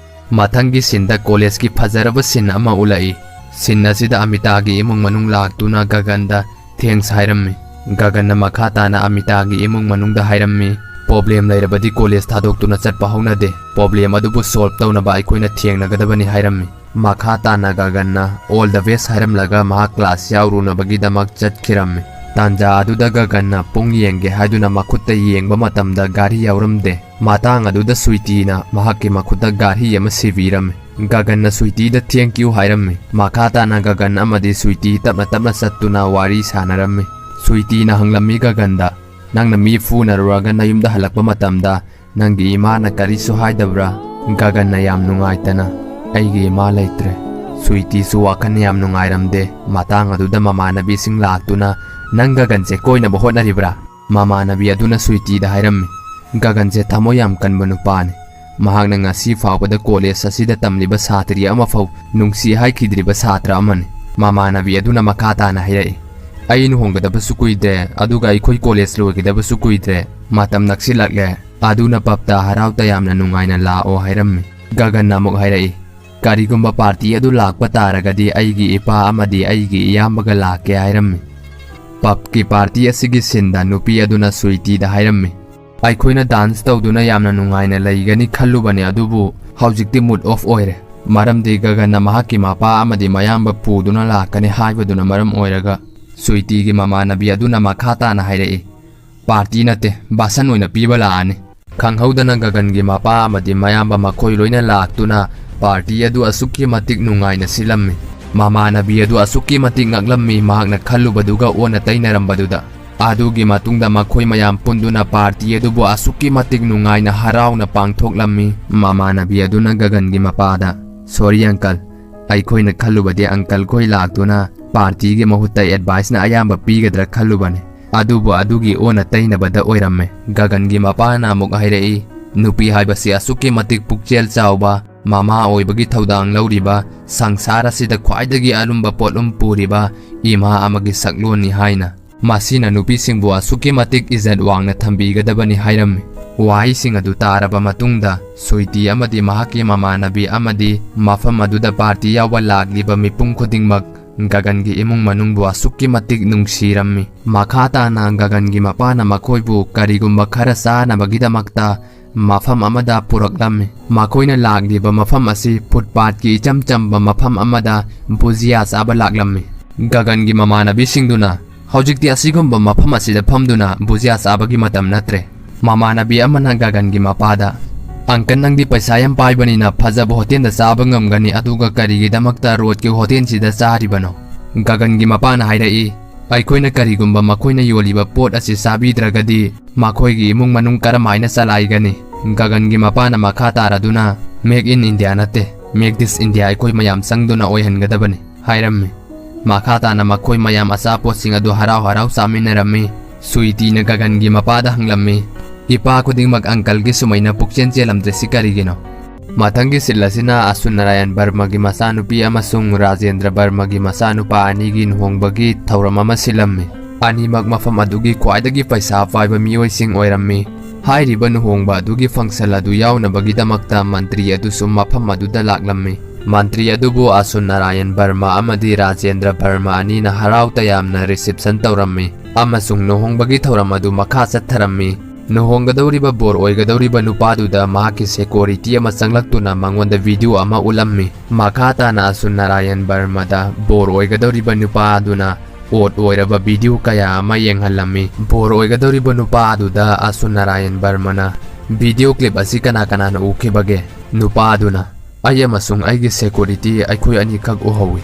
ꯃꯊꯪꯒꯤ ꯁꯤꯟꯗ ꯀꯣꯂꯦꯖꯀꯤ ꯐꯖꯔꯕ ꯁꯤꯟ ꯑꯃ ꯎꯠꯂꯛꯏ꯫ ꯁꯤꯟ ꯑꯁꯤꯗ ꯑꯃꯤꯇꯥꯒꯤ ꯏꯃꯨꯡ ꯃꯅꯨꯡ ꯂꯥꯛꯇꯨꯅ ꯒꯒꯟꯗ ꯊꯦꯡꯁ ꯍꯥꯏꯔꯝꯃꯤ꯫ ꯒꯒꯟꯅ ꯃꯈꯥ ꯇꯥꯅ ꯑꯃꯤꯇꯥꯒꯤ ꯏꯃꯨꯡ ꯃꯅꯨꯡꯗ ꯍꯥꯏꯔꯝꯃꯤ, "ꯄ꯭ꯔꯣꯕ꯭ꯂꯦꯝ ꯂꯩꯔꯕꯗꯤ ꯀꯣꯂꯦꯖ ꯊꯥꯗꯣꯛꯇꯨꯅ ꯆꯠꯄ ꯍꯧꯅꯗꯦ꯫ ꯄ꯭ꯔꯣꯕ꯭ꯂꯦꯝ ꯑꯗꯨꯕꯨ ꯁꯣꯜꯕ ꯇꯧꯅꯕ ꯑꯩꯈꯣꯏꯅ ꯊꯦꯡꯅꯒꯗꯕꯅꯤ" ꯍꯥꯏꯔꯝꯃꯤ꯫ ꯃꯈꯥ ꯇꯥꯅ ꯒꯒꯟꯅ "ꯑꯣꯜ ꯗ ꯕꯦꯁ" ꯍꯥꯏꯔꯝꯂꯒ ꯃꯍꯥꯛ ꯀ꯭ꯂꯥꯁ ꯌꯥꯎꯔꯨꯅꯕꯒꯤꯗꯃꯛ ꯆꯠꯈꯤꯔꯝꯃꯤ꯫ ꯇꯥꯟꯖꯥ ꯑꯗꯨꯗ ꯒꯒꯟꯅ ꯄꯨꯡ ꯌꯦꯡꯒꯦ ꯍꯥꯏꯗꯨꯅ ꯃꯈꯨꯠꯇ ꯌꯦꯡꯕ ꯃꯇꯝꯗ ꯘꯔꯤ ꯌꯥꯎꯔꯝꯗꯦ꯫ ꯃꯇꯥꯡ ꯑꯗꯨꯗ ꯁ꯭ꯋꯤꯇꯤꯅ ꯃꯍꯥꯛꯀꯤ ꯃꯈꯨꯠꯇ ꯘꯔꯤ ꯑꯃ ꯁꯤꯕꯤꯔꯝꯃꯤ꯫ ꯒꯒꯟꯅ ꯁ꯭ꯋꯤꯇꯤꯗ "Thank you" ꯍꯥꯏꯔꯝꯃꯤ꯫ ꯃꯈꯥ ꯇꯥꯅ ꯒꯒꯟ ꯑꯃꯗꯤ ꯁ꯭ꯋꯤꯇꯤ ꯇꯞꯅ ꯇꯞꯅ ꯆꯠꯇꯨꯅ ꯋꯥꯔꯤ ꯁꯥꯟꯅꯔꯝꯃꯤ꯫ ꯁ꯭ꯋꯤꯇꯤꯅ ꯍꯪꯂꯝꯃꯤ ꯒꯒꯟꯗ, "ꯅꯪꯅ ꯃꯤ ꯐꯨꯅꯔꯨꯔꯒ ꯅꯌꯨꯝꯗ ꯍꯜꯂꯛꯄ ꯃꯇꯝꯗ ꯅꯪꯒꯤ ꯏꯃꯥꯅ ꯀꯔꯤꯁꯨ ꯍꯥꯏꯗꯕ꯭ꯔꯥ?" ꯒꯒꯟꯅ ꯌꯥꯝ ꯅꯨꯡꯉꯥꯏꯇꯅ, "ꯑꯩꯒꯤ ꯏꯃꯥ ꯂꯩꯇ꯭ꯔꯦ꯫" ꯁ꯭ꯋꯤꯇꯤꯁꯨ ꯋꯥꯈꯜ ꯌꯥꯝ ꯅꯨꯡꯉꯥꯏꯔꯝꯗꯦ꯫ ꯃꯇꯥꯡ ꯑꯗꯨꯗ ꯃꯃꯥꯟꯅꯕꯤꯁꯤꯡ ꯂꯥꯛꯇꯨꯅ, "ꯅꯪ ꯒꯒꯟꯁꯦ ꯀꯣꯏꯅꯕ ꯍꯣꯠꯅꯔꯤꯕ꯭ꯔꯥ?" ꯃꯃꯥꯟꯅꯕꯤ ꯑꯗꯨꯅ ꯁ꯭ꯋꯤꯇꯤꯗ ꯍꯥꯏꯔꯝꯃꯤ, "ꯒꯒꯟꯁꯦ ꯊꯃꯣꯏ ꯌꯥꯝ ꯀꯟꯕ ꯅꯨꯄꯥꯅꯤ꯫ ꯃꯍꯥꯛꯅ ꯉꯁꯤ ꯐꯥꯎꯕꯗ ꯀꯣꯂꯦꯖ ꯑꯁꯤꯗ ꯇꯝꯂꯤꯕ ꯁꯥꯇ꯭ꯔꯤ ꯑꯃꯐꯥꯎ ꯅꯨꯡꯁꯤ ꯍꯥꯏꯈꯤꯗ꯭ꯔꯤꯕ ꯁꯥꯇ꯭ꯔ ꯑꯃꯅꯤ꯫" ꯃꯃꯥꯟꯅꯕꯤ ꯑꯗꯨꯅ ꯃꯈꯥ ꯇꯥꯅ ꯍꯥꯏꯔꯛꯏ, "ꯑꯩ ꯂꯨꯍꯣꯡꯒꯗꯕꯁꯨ ꯀꯨꯏꯗ꯭ꯔꯦ, ꯑꯗꯨꯒ ꯑꯩꯈꯣꯏ ꯀꯣꯂꯦꯖ ꯂꯣꯏꯒꯗꯕꯁꯨ ꯀꯨꯏꯗ꯭ꯔꯦ꯫ ꯃꯇꯝ ꯅꯛꯁꯤꯜꯂꯛꯂꯦ꯫ ꯑꯗꯨꯅ ꯄꯞꯇ ꯍꯔꯥꯎ ꯇꯌꯥꯝꯅ ꯅꯨꯡꯉꯥꯏꯅ ꯂꯥꯛꯑꯣ" ꯍꯥꯏꯔꯝꯃꯤ꯫ ꯒꯒꯟꯅ ꯑꯃꯨꯛ ꯍꯥꯏꯔꯛꯏ, "ꯀꯔꯤꯒꯨꯝꯕ ꯄꯥꯔꯇꯤ ꯑꯗꯨ ꯂꯥꯛꯄ ꯇꯥꯔꯒꯗꯤ ꯑꯩꯒꯤ ꯏꯄꯥ ꯑꯃꯗꯤ ꯑꯩꯒꯤ ꯏꯌꯥꯝꯕꯒ ꯂꯥꯛꯀꯦ" ꯍꯥꯏꯔꯝꯃꯤ꯫ ꯄꯞꯀꯤ ꯄꯥꯔꯇꯤ ꯑꯁꯤꯒꯤ ꯁꯤꯟꯗ ꯅꯨꯄꯤ ꯑꯗꯨꯅ ꯁ꯭ꯋꯤꯇꯤꯗ ꯍꯥꯏꯔꯝꯃꯤ, "ꯑꯩꯈꯣꯏꯅ ꯗꯥꯟꯁ ꯇꯧꯗꯨꯅ ꯌꯥꯝꯅ ꯅꯨꯡꯉꯥꯏꯅ ꯂꯩꯒꯅꯤ ꯈꯜꯂꯨꯕꯅꯤ, ꯑꯗꯨꯕꯨ ꯍꯧꯖꯤꯛꯇꯤ ꯃꯨꯗ ꯑꯣꯐ ꯑꯣꯏꯔꯦ, ꯃꯔꯝꯗꯤ ꯒꯒꯟꯅ ꯃꯍꯥꯛꯀꯤ ꯃꯄꯥ ꯑꯃꯗꯤ ꯃꯌꯥꯝꯕ ꯄꯨꯗꯨꯅ ꯂꯥꯛꯀꯅꯤ ꯍꯥꯏꯕꯗꯨꯅ ꯃꯔꯝ ꯑꯣꯏꯔꯒ꯫" ꯁ꯭ꯋꯤꯇꯤꯒꯤ ꯃꯃꯥꯟꯅꯕꯤ ꯑꯗꯨꯅ ꯃꯈꯥ ꯇꯥꯅ ꯍꯥꯏꯔꯛꯏ, "ꯄꯥꯔꯇꯤ ꯅꯠꯇꯦ, ꯕꯥꯁꯟ ꯑꯣꯏꯅ ꯄꯤꯕ ꯂꯥꯛꯑꯅꯤ꯫" ꯈꯪꯍꯧꯗꯅ ꯒꯒꯟꯒꯤ ꯃꯄꯥ ꯑꯃꯗꯤ ꯃꯌꯥꯝꯕ ꯃꯈꯣꯏ ꯂꯣꯏꯅ ꯂꯥꯛꯇꯨꯅ ꯄꯥꯔꯇꯤ ꯑꯗꯨ ꯑꯁꯨꯛꯀꯤ ꯃꯇꯤꯛ ꯅꯨꯡꯉꯥꯏꯅ ꯁꯤꯜꯂꯝꯃꯤ꯫ ꯃꯃꯥꯟꯅꯕꯤ ꯑꯗꯨ ꯑꯁꯨꯛꯀꯤ ꯃꯇꯤꯛ ꯉꯛꯂꯝꯃꯤ, ꯃꯍꯥꯛꯅ ꯈꯜꯂꯨꯕꯗꯨꯒ ꯑꯣꯟꯅ ꯇꯩꯅꯔꯝꯕꯗꯨꯗ꯫ ꯑꯗꯨꯒꯤ ꯃꯇꯨꯡꯗ ꯃꯈꯣꯏ ꯃꯌꯥꯝ ꯄꯨꯟꯗꯨꯅ ꯄꯥꯔꯇꯤ ꯑꯗꯨꯕꯨ ꯑꯁꯨꯛꯀꯤ ꯃꯇꯤꯛ ꯅꯨꯡꯉꯥꯏꯅ ꯍꯔꯥꯎꯅ ꯄꯥꯡꯊꯣꯛꯂꯝꯃꯤ꯫ ꯃꯃꯥꯟꯅꯕꯤ ꯑꯗꯨꯅ ꯒꯒꯟꯒꯤ ꯃꯄꯥꯗ, "Sorry uncle, ꯑꯩꯈꯣꯏꯅ ꯈꯜꯂꯨꯕꯗꯤ uncle ꯈꯣꯏ ꯂꯥꯛꯇꯨꯅ ꯄꯥꯔꯇꯤꯒꯤ ꯃꯍꯨꯠꯇ ꯑꯦꯗꯚꯥꯏꯁꯅ ꯑꯌꯥꯝꯕ ꯄꯤꯒꯗ꯭ꯔꯥ ꯈꯜꯂꯨꯕꯅꯤ, ꯑꯗꯨꯕꯨ ꯑꯗꯨꯒꯤ ꯑꯣꯟꯅ ꯇꯩꯅꯕꯗ ꯑꯣꯏꯔꯝꯃꯦ꯫" ꯒꯒꯟꯒꯤ ꯃꯄꯥꯅ ꯑꯃꯨꯛ ꯍꯥꯏꯔꯛꯏ, "ꯅꯨꯄꯤ ꯍꯥꯏꯕꯁꯤ ꯑꯁꯨꯛꯀꯤ ꯃꯇꯤꯛ ꯄꯨꯛꯆꯦꯜ ꯆꯥꯎꯕ, ꯃꯃꯥ ꯑꯣꯏꯕꯒꯤ ꯊꯧꯗꯥꯡ ꯂꯧꯔꯤꯕ, ꯁꯪꯁꯥꯔ ꯑꯁꯤꯗ ꯈ꯭ꯋꯥꯏꯗꯒꯤ ꯑꯔꯨꯝꯕ ꯄꯣꯠꯂꯨꯝ ꯄꯨꯔꯤꯕ ꯏꯃꯥ ꯑꯃꯒꯤ ꯁꯛꯂꯣꯟꯅꯤ" ꯍꯥꯏꯅ꯫ ꯃꯁꯤꯅ ꯅꯨꯄꯤꯁꯤꯡꯕꯨ ꯑꯁꯨꯛꯀꯤ ꯃꯇꯤꯛ ꯏꯖꯠ ꯋꯥꯡꯅ ꯊꯝꯕꯤꯒꯗꯕꯅꯤ ꯍꯥꯏꯔꯝꯃꯤ꯫ ꯋꯥꯍꯩꯁꯤꯡ ꯑꯗꯨ ꯇꯥꯔꯕ ꯃꯇꯨꯡꯗ ꯁ꯭ꯋꯤꯇꯤ ꯑꯃꯗꯤ ꯃꯍꯥꯛꯀꯤ ꯃꯃꯥꯟꯅꯕꯤ ꯑꯃꯗꯤ ꯃꯐꯝ ꯑꯗꯨꯗ ꯄꯥꯔꯇꯤ ꯌꯥꯎꯕ ꯂꯥꯛꯂꯤꯕ ꯃꯤꯄꯨꯝ ꯈꯨꯗꯤꯡꯃꯛ ꯒꯒꯟꯒꯤ ꯏꯃꯨꯡ ꯃꯅꯨꯡꯕꯨ ꯑꯁꯨꯛꯀꯤ ꯃꯇꯤꯛ ꯅꯨꯡꯁꯤꯔꯝꯃꯤ꯫ ꯃꯈꯥ ꯇꯥꯅ ꯒꯒꯟꯒꯤ ꯃꯄꯥꯅ ꯃꯈꯣꯏꯕꯨ ꯀꯔꯤꯒꯨꯝꯕ ꯈꯔ ꯆꯥꯅꯕꯒꯤꯗꯃꯛꯇ ꯃꯐꯝ ꯑꯃꯗ ꯄꯨꯔꯛꯂꯝꯃꯤ꯫ ꯃꯈꯣꯏꯅ ꯂꯥꯛꯂꯤꯕ ꯃꯐꯝ ꯑꯁꯤ ꯐꯨꯠꯄꯥꯠꯀꯤ ꯏꯆꯝ ꯆꯝꯕ ꯃꯐꯝ ꯑꯃꯗ ꯚꯨꯖꯤꯌꯥ ꯆꯥꯕ ꯂꯥꯛꯂꯝꯃꯤ꯫ ꯒꯒꯟꯒꯤ ꯃꯃꯥꯟꯅꯕꯤꯁꯤꯡꯗꯨꯅ ꯍꯧꯖꯤꯛꯇꯤ ꯑꯁꯤꯒꯨꯝꯕ ꯃꯐꯝ ꯑꯁꯤꯗ ꯐꯝꯗꯨꯅ ꯕꯨꯖꯤꯌꯥ ꯆꯥꯕꯒꯤ ꯃꯇꯝ ꯅꯠꯇ꯭ꯔꯦ꯫ ꯃꯃꯥꯟꯅꯕꯤ ꯑꯃꯅ ꯒꯒꯟꯒꯤ ꯃꯄꯥꯗ, "ꯑꯪꯀꯜ, ꯅꯪꯗꯤ ꯄꯩꯁꯥ ꯌꯥꯝ ꯄꯥꯏꯕꯅꯤꯅ ꯐꯖꯕ ꯍꯣꯇꯦꯜꯗ ꯆꯥꯕ ꯉꯝꯒꯅꯤ, ꯑꯗꯨꯒ ꯀꯔꯤꯒꯤꯗꯃꯛꯇ ꯔꯣꯗꯀꯤ ꯍꯣꯇꯦꯜꯁꯤꯗ ꯆꯥꯔꯤꯕꯅꯣ?" ꯒꯒꯟꯒꯤ ꯃꯄꯥꯅ ꯍꯥꯏꯔꯛꯏ, "ꯑꯩꯈꯣꯏꯅ ꯀꯔꯤꯒꯨꯝꯕ ꯃꯈꯣꯏꯅ ꯌꯣꯜꯂꯤꯕ ꯄꯣꯠ ꯑꯁꯤ ꯆꯥꯕꯤꯗ꯭ꯔꯒꯗꯤ ꯃꯈꯣꯏꯒꯤ ꯏꯃꯨꯡ ꯃꯅꯨꯡ ꯀꯔꯝꯍꯥꯏꯅ ꯆꯂꯥꯏꯒꯅꯤ?" ꯒꯒꯟꯒꯤ ꯃꯄꯥꯅ ꯃꯈꯥ ꯇꯥꯔꯗꯨꯅ, "Make in India ꯅꯠꯇꯦ, Make this India ꯑꯩꯈꯣꯏ ꯃꯌꯥꯝ ꯆꯪꯗꯨꯅ ꯑꯣꯏꯍꯟꯒꯗꯕꯅꯤ" ꯍꯥꯏꯔꯝꯃꯤ꯫ ꯃꯈꯥ ꯇꯥꯅ ꯃꯈꯣꯏ ꯃꯌꯥꯝ ꯑꯆꯥꯄꯣꯠꯁꯤꯡ ꯑꯗꯨ ꯍꯔꯥꯎ ꯍꯔꯥꯎ ꯆꯥꯃꯤꯟꯅꯔꯝꯃꯤ꯫ ꯁ꯭ꯋꯤꯇꯤꯅ ꯒꯒꯟꯒꯤ ꯃꯄꯥꯗ ꯍꯪꯂꯝꯃꯤ, "ꯏꯄꯥ ꯈꯨꯗꯤꯡꯃꯛ ꯑꯪꯀꯜꯒꯤ ꯁꯨꯃꯥꯏꯅ ꯄꯨꯛꯆꯦꯜ ꯆꯦꯜꯂꯝꯗ꯭ꯔꯤꯁꯤ ꯀꯔꯤꯒꯤꯅꯣ?" ꯃꯊꯪꯒꯤ ꯁꯤꯟ ꯑꯁꯤꯅ ꯑꯁꯨꯟ ꯅꯥꯔꯥꯌꯟ ꯕꯔꯃꯒꯤ ꯃꯆꯥꯅꯨꯄꯤ ꯑꯃꯁꯨꯡ ꯔꯥꯖꯦꯟꯗ꯭ꯔ ꯕꯔꯃꯒꯤ ꯃꯆꯥꯅꯨꯄꯥ ꯑꯅꯤꯒꯤ ꯂꯨꯍꯣꯡꯕꯒꯤ ꯊꯧꯔꯝ ꯑꯃ ꯁꯤꯜꯂꯝꯃꯤ꯫ ꯑꯅꯤꯃꯛ ꯃꯐꯝ ꯑꯗꯨꯒꯤ ꯈ꯭ꯋꯥꯏꯗꯒꯤ ꯄꯩꯁꯥ ꯄꯥꯏꯕ ꯃꯤꯑꯣꯏꯁꯤꯡ ꯑꯣꯏꯔꯝꯃꯤ꯫ ꯍꯥꯏꯔꯤꯕ ꯂꯨꯍꯣꯡꯕ ꯑꯗꯨꯒꯤ ꯐꯪꯁꯟ ꯑꯗꯨ ꯌꯥꯎꯅꯕꯒꯤꯗꯃꯛꯇ ꯃꯟꯇ꯭ꯔꯤ ꯑꯗꯨꯁꯨ ꯃꯐꯝ ꯑꯗꯨꯗ ꯂꯥꯛꯂꯝꯃꯤ꯫ ꯃꯟꯇ꯭ꯔꯤ ꯑꯗꯨꯕꯨ ꯑꯁꯨꯟ ꯅꯥꯔꯥꯌꯟ ꯕꯔꯃ ꯑꯃꯗꯤ ꯔꯥꯖꯦꯟꯗ꯭ꯔ ꯕꯔꯃ ꯑꯅꯤꯅ ꯍꯔꯥꯎ ꯇꯌꯥꯝꯅ ꯔꯤꯁꯤꯞꯁꯟ ꯇꯧꯔꯝꯃꯤ ꯑꯃꯁꯨꯡ ꯂꯨꯍꯣꯡꯕꯒꯤ ꯊꯧꯔꯝ ꯑꯗꯨ ꯃꯈꯥ ꯆꯠꯊꯔꯝꯃꯤ꯫ ꯂꯨꯍꯣꯡꯒꯗꯧꯔꯤꯕ ꯕꯣꯔ ꯑꯣꯏꯒꯗꯧꯔꯤꯕ ꯅꯨꯄꯥꯗꯨꯗ ꯃꯍꯥꯛꯀꯤ ꯁꯦꯀ꯭ꯌꯨꯔꯤꯇꯤ ꯑꯃ ꯆꯪꯂꯛꯇꯨꯅ ꯃꯉꯣꯟꯗ ꯚꯤꯗꯤꯑꯣ ꯑꯃ ꯎꯠꯂꯝꯃꯤ꯫ ꯃꯈꯥ ꯇꯥꯅ ꯑꯁꯨꯟ ꯅꯥꯔꯥꯌꯟ ꯕꯔꯃꯗ ꯕꯣꯔ ꯑꯣꯏꯒꯗꯧꯔꯤꯕ ꯅꯨꯄꯥ ꯑꯗꯨꯅ ꯑꯣꯠ ꯑꯣꯏꯔꯕ ꯚꯤꯗꯤꯑꯣ ꯀꯌꯥ ꯑꯃ ꯌꯦꯡꯍꯜꯂꯝꯃꯤ꯫ ꯕꯣꯔ ꯑꯣꯏꯒꯗꯧꯔꯤꯕ ꯅꯨꯄꯥ ꯑꯗꯨꯗ ꯑꯁꯨꯟ ꯅꯥꯔꯥꯌꯟ ꯕꯔꯃꯅ, "ꯚꯤꯗꯤꯑꯣ ꯀ꯭ꯂꯤꯞ ꯑꯁꯤ ꯀꯅꯥ ꯀꯅꯥꯅ ꯎꯈꯤꯕꯒꯦ?" ꯅꯨꯄꯥ ꯑꯗꯨꯅ, "ꯑꯩ ꯑꯃꯁꯨꯡ ꯑꯩꯒꯤ ꯁꯦꯀ꯭ꯌꯨꯔꯤꯇꯤ, ꯑꯩꯈꯣꯏ ꯑꯅꯤꯈꯛ ꯎꯍꯧꯏ"꯫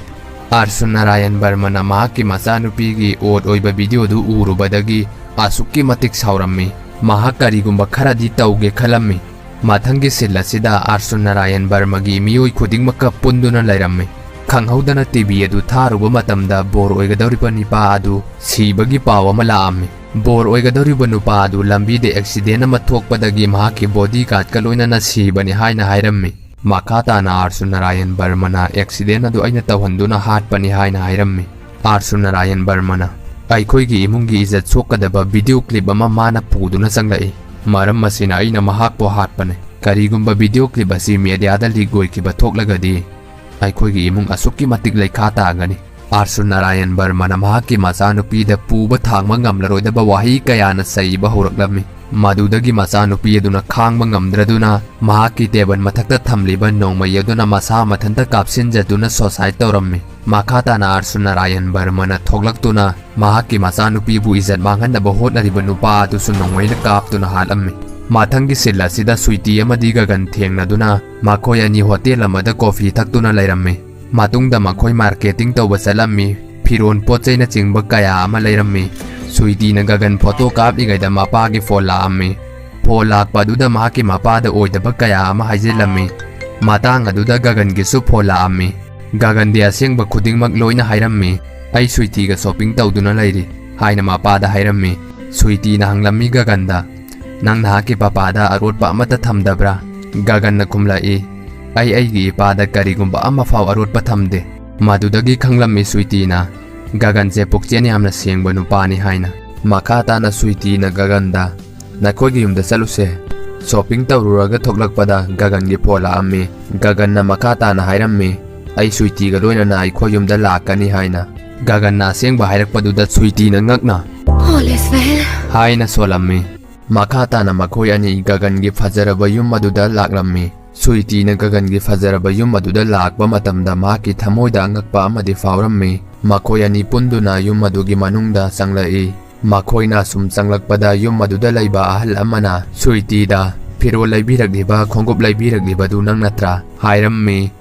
ꯑꯥꯔꯁꯨꯟ ꯅꯥꯔꯥꯌꯟ ꯕꯔꯃꯅ ꯃꯍꯥꯛꯀꯤ ꯃꯆꯥꯅꯨꯄꯤꯒꯤ ꯑꯣꯠ ꯑꯣꯏꯕ ꯚꯤꯗꯤꯑꯣꯗꯨ ꯎꯔꯨꯕꯗꯒꯤ ꯑꯁꯨꯛꯀꯤ ꯃꯇꯤꯛ ꯁꯥꯎꯔꯝꯃꯤ꯫ ꯃꯍꯥꯛ ꯀꯔꯤꯒꯨꯝꯕ ꯈꯔꯗꯤ ꯇꯧꯒꯦ ꯈꯜꯂꯝꯃꯤ꯫ ꯃꯊꯪꯒꯤ ꯁꯤꯟ ꯑꯁꯤꯗ ꯑꯥꯔꯁꯨꯟ ꯅꯥꯔꯥꯌꯟ ꯕꯔꯃꯒꯤ ꯃꯤꯑꯣꯏ ꯈꯨꯗꯤꯡꯃꯛꯀ ꯄꯨꯟꯗꯨꯅ ꯂꯩꯔꯝꯃꯤ꯫ ꯈꯪꯍꯧꯗꯅ ꯇꯤꯚꯤ ꯑꯗꯨ ꯊꯥꯔꯨꯕ ꯃꯇꯝꯗ ꯕꯣꯔ ꯑꯣꯏꯒꯗꯧꯔꯤꯕ ꯅꯨꯄꯥ ꯑꯗꯨ ꯁꯤꯕꯒꯤ ꯄꯥꯎ ꯑꯃ ꯂꯥꯛꯑꯝꯃꯤ꯫ ꯕꯣꯔ ꯑꯣꯏꯒꯗꯧꯔꯤꯕ ꯅꯨꯄꯥ ꯑꯗꯨ ꯂꯝꯕꯤꯗ ꯑꯦꯛꯁꯤꯗꯦꯟ ꯑꯃ ꯊꯣꯛꯄꯗꯒꯤ ꯃꯍꯥꯛꯀꯤ ꯕꯣꯗꯤ ꯒꯥꯔꯗꯀ ꯂꯣꯏꯅꯅ ꯁꯤꯕꯅꯤ ꯍꯥꯏꯅ ꯍꯥꯏꯔꯝꯃꯤ꯫ ꯃꯈꯥ ꯇꯥꯅ ꯑꯥꯔꯁꯨꯟ ꯅꯥꯔꯥꯌꯟ ꯕꯔꯃꯅ ꯑꯦꯛꯁꯤꯗꯦꯟ ꯑꯗꯨ ꯑꯩꯅ ꯇꯧꯍꯟꯗꯨꯅ ꯍꯥꯠꯄꯅꯤ ꯍꯥꯏꯅ ꯍꯥꯏꯔꯝꯃꯤ꯫ ꯑꯥꯔꯁꯨꯟ ꯅꯥꯔꯥꯌꯟ ꯕꯔꯃꯅ, "ꯑꯩꯈꯣꯏꯒꯤ ꯏꯃꯨꯡꯒꯤ ꯏꯖꯠ ꯁꯣꯛꯀꯗꯕ ꯚꯤꯗꯤꯑꯣ ꯀ꯭ꯂꯤꯞ ꯑꯃ ꯃꯥꯅ ꯄꯨꯗꯨꯅ ꯆꯪꯂꯛꯏ꯫ ꯃꯔꯝ ꯑꯁꯤꯅ ꯑꯩꯅ ꯃꯍꯥꯛꯄꯨ ꯍꯥꯠꯄꯅꯤ꯫ ꯀꯔꯤꯒꯨꯝꯕ ꯚꯤꯗꯤꯑꯣ ꯀ꯭ꯂꯤꯞ ꯑꯁꯤ ꯃꯦꯗꯤꯌꯥꯗ ꯂꯤꯛ ꯑꯣꯏꯈꯤꯕ ꯊꯣꯛꯂꯒꯗꯤ ꯑꯩꯈꯣꯏꯒꯤ ꯏꯃꯨꯡ ꯑꯁꯨꯛꯀꯤ ꯃꯇꯤꯛ ꯂꯩꯈꯥ ꯇꯥꯒꯅꯤ"꯫ ꯑꯥꯔꯁꯨꯟ ꯅꯥꯔꯥꯌꯟ ꯕꯔꯃꯅ ꯃꯍꯥꯛꯀꯤ ꯃꯆꯥꯅꯨꯄꯤꯗ ꯄꯨꯕ ꯊꯥꯡꯕ ꯉꯝꯂꯔꯣꯏꯗꯕ ꯋꯥꯍꯩ ꯀꯌꯥꯅ ꯆꯩꯕ ꯍꯧꯔꯛꯂꯝꯃꯤ꯫ ꯃꯗꯨꯗꯒꯤ ꯃꯆꯥꯅꯨꯄꯤ ꯑꯗꯨꯅ ꯈꯥꯡꯕ ꯉꯝꯗ꯭ꯔꯗꯨꯅ ꯃꯍꯥꯛꯀꯤ ꯇꯦꯕꯜ ꯃꯊꯛꯇ ꯊꯝꯂꯤꯕ ꯅꯣꯡꯃꯩ ꯑꯗꯨꯅ ꯃꯁꯥ ꯃꯊꯟꯇ ꯀꯥꯞꯁꯤꯟꯖꯗꯨꯅ suicide ꯇꯧꯔꯝꯃꯤ꯫ ꯃꯈꯥ ꯇꯥꯅ ꯑꯥꯔꯁꯨ ꯅꯥꯔꯥꯌꯟ ꯕꯔꯃꯅ ꯊꯣꯛꯂꯛꯇꯨꯅ ꯃꯍꯥꯛꯀꯤ ꯃꯆꯥꯅꯨꯄꯤꯕꯨ ꯏꯖꯠ ꯃꯥꯡꯍꯟꯅꯕ ꯍꯣꯠꯅꯔꯤꯕ ꯅꯨꯄꯥ ꯑꯗꯨꯁꯨ ꯅꯣꯡꯃꯩꯅ ꯀꯥꯞꯇꯨꯅ ꯍꯥꯠꯂꯝꯃꯤ꯫ ꯃꯊꯪꯒꯤ scene ꯑꯁꯤꯗ ꯁ꯭ꯋꯤꯇꯤ ꯑꯃꯗꯤ ꯒꯒꯟ ꯊꯦꯡꯅꯗꯨꯅ ꯃꯈꯣꯏ ꯑꯅꯤ ꯍꯣꯇꯦꯜ ꯑꯃꯗ ꯀꯣꯐꯤ ꯊꯛꯇꯨꯅ ꯂꯩꯔꯝꯃꯤ꯫ ꯃꯇꯨꯡꯗ ꯃꯈꯣꯏ marketing ꯇꯧꯕ ꯆꯠꯂꯝꯃꯤ꯫ ꯐꯤꯔꯣꯟ, ꯄꯣꯠ ꯆꯩꯅꯆꯤꯡꯕ ꯀꯌꯥ ꯑꯃ ꯂꯩꯔꯝꯃꯤ꯫ ꯁ꯭ꯋꯤꯇꯤꯅ ꯒꯒꯟ ꯐꯣꯇꯣ ꯀꯥꯞꯂꯤꯉꯩꯗ ꯃꯄꯥꯒꯤ ꯐꯣꯟ ꯂꯥꯛꯑꯝꯃꯤ꯫ ꯐꯣꯟ ꯂꯥꯛꯄ ꯑꯗꯨꯗ ꯃꯍꯥꯛꯀꯤ ꯃꯄꯥꯗ ꯑꯣꯏꯗꯕ ꯀꯌꯥ ꯑꯃ ꯍꯥꯏꯖꯤꯜꯂꯝꯃꯤ꯫ ꯃꯇꯥꯡ ꯑꯗꯨꯗ ꯒꯒꯟꯒꯤꯁꯨ ꯐꯣꯟ ꯂꯥꯛꯑꯝꯃꯤ꯫ ꯒꯒꯟꯗꯤ ꯑꯁꯦꯡꯕ ꯈꯨꯗꯤꯡꯃꯛ ꯂꯣꯏꯅ ꯍꯥꯏꯔꯝꯃꯤ꯫ "ꯑꯩ ꯁ꯭ꯋꯤꯇꯤꯒ shopping ꯇꯧꯗꯨꯅ ꯂꯩꯔꯤ" ꯍꯥꯏꯅ ꯃꯄꯥꯗ ꯍꯥꯏꯔꯝꯃꯤ꯫ ꯁ꯭ꯋꯤꯇꯤꯅ ꯍꯪꯂꯝꯃꯤ ꯒꯒꯟꯗ, "ꯅꯪ ꯅꯍꯥꯛꯀꯤ ꯄꯄꯥꯗ ꯑꯔꯣꯠꯄ ꯑꯃꯠꯇ ꯊꯝꯗꯕ꯭ꯔꯥ?" ꯒꯒꯟꯅ ꯈꯨꯝꯂꯛꯏ, "ꯑꯩ ꯑꯩꯒꯤ ꯏꯄꯥꯗ ꯀꯔꯤꯒꯨꯝꯕ ꯑꯃꯐꯥꯎ ꯑꯔꯣꯠꯄ ꯊꯝꯗꯦ"꯫ ꯃꯗꯨꯗꯒꯤ ꯈꯪꯂꯝꯃꯤ ꯁ꯭ꯋꯤꯇꯤꯅ ꯒꯒꯟꯁꯦ ꯄꯨꯛꯆꯦꯜ ꯌꯥꯝꯅ ꯁꯦꯡꯕ ꯅꯨꯄꯥꯅꯤ ꯍꯥꯏꯅ꯫ ꯃꯈꯥ ꯇꯥꯅ ꯁ꯭ꯋꯤꯇꯤꯅ ꯒꯒꯟꯗ, "ꯅꯈꯣꯏꯒꯤ ꯌꯨꯝꯗ ꯆꯠꯂꯨꯁꯦ"꯫ Shopping ꯇꯧꯔꯨꯔꯒ ꯊꯣꯛꯂꯛꯄꯗ ꯒꯒꯟꯒꯤ ꯐꯣꯟ ꯂꯥꯛꯑꯝꯃꯤ꯫ ꯒꯒꯟꯅ ꯃꯈꯥ ꯇꯥꯅ ꯍꯥꯏꯔꯝꯃꯤ, "ꯑꯩ ꯁ꯭ꯋꯤꯇꯤꯒ ꯂꯣꯏꯅꯅ ꯑꯩꯈꯣꯏ ꯌꯨꯝꯗ ꯂꯥꯛꯀꯅꯤ" ꯍꯥꯏꯅ꯫ ꯒꯒꯟꯅ ꯑꯁꯦꯡꯕ ꯍꯥꯏꯔꯛꯄꯗꯨꯗ ꯁ꯭ꯋꯤꯇꯤꯅ ꯉꯛꯅ, "All is well?" ꯍꯥꯏꯅ ꯁꯣꯜꯂꯝꯃꯤ꯫ ꯃꯈꯥ ꯇꯥꯅ ꯃꯈꯣꯏ ꯑꯅꯤ ꯒꯒꯟꯒꯤ ꯐꯖꯔꯕ ꯌꯨꯝ ꯑꯗꯨꯗ ꯂꯥꯛꯂꯝꯃꯤ꯫ ꯁ꯭ꯋꯤꯇꯤꯅ ꯒꯒꯟꯒꯤ ꯐꯖꯔꯕ ꯌꯨꯝ ꯑꯗꯨꯗ ꯂꯥꯛꯄ ꯃꯇꯝꯗ ꯃꯍꯥꯛꯀꯤ ꯊꯃꯣꯏꯗ ꯑꯉꯛꯄ ꯑꯃꯗꯤ ꯐꯥꯎꯔꯝꯃꯤ꯫ ꯃꯈꯣꯏ ꯑꯅꯤ ꯄꯨꯟꯗꯨꯅ ꯌꯨꯝ ꯑꯗꯨꯒꯤ ꯃꯅꯨꯡꯗ ꯆꯪꯂꯛꯏ꯫ ꯃꯈꯣꯏꯅ ꯁꯨꯝ ꯆꯪꯂꯛꯄꯗ ꯌꯨꯝ ꯑꯗꯨꯗ ꯂꯩꯕ ꯑꯍꯜ ꯑꯃꯅ ꯁ꯭ꯋꯤꯇꯤꯗ, "ꯐꯤꯔꯣꯜ ꯂꯩꯕꯤꯔꯛꯂꯤꯕ, ꯈꯣꯡꯎꯞ ꯂꯩꯕꯤꯔꯛꯂꯤꯕꯗꯨ ꯅꯪ ꯅꯠꯇ꯭ꯔꯥ?" ꯍꯥꯏꯔꯝꯃꯤ꯫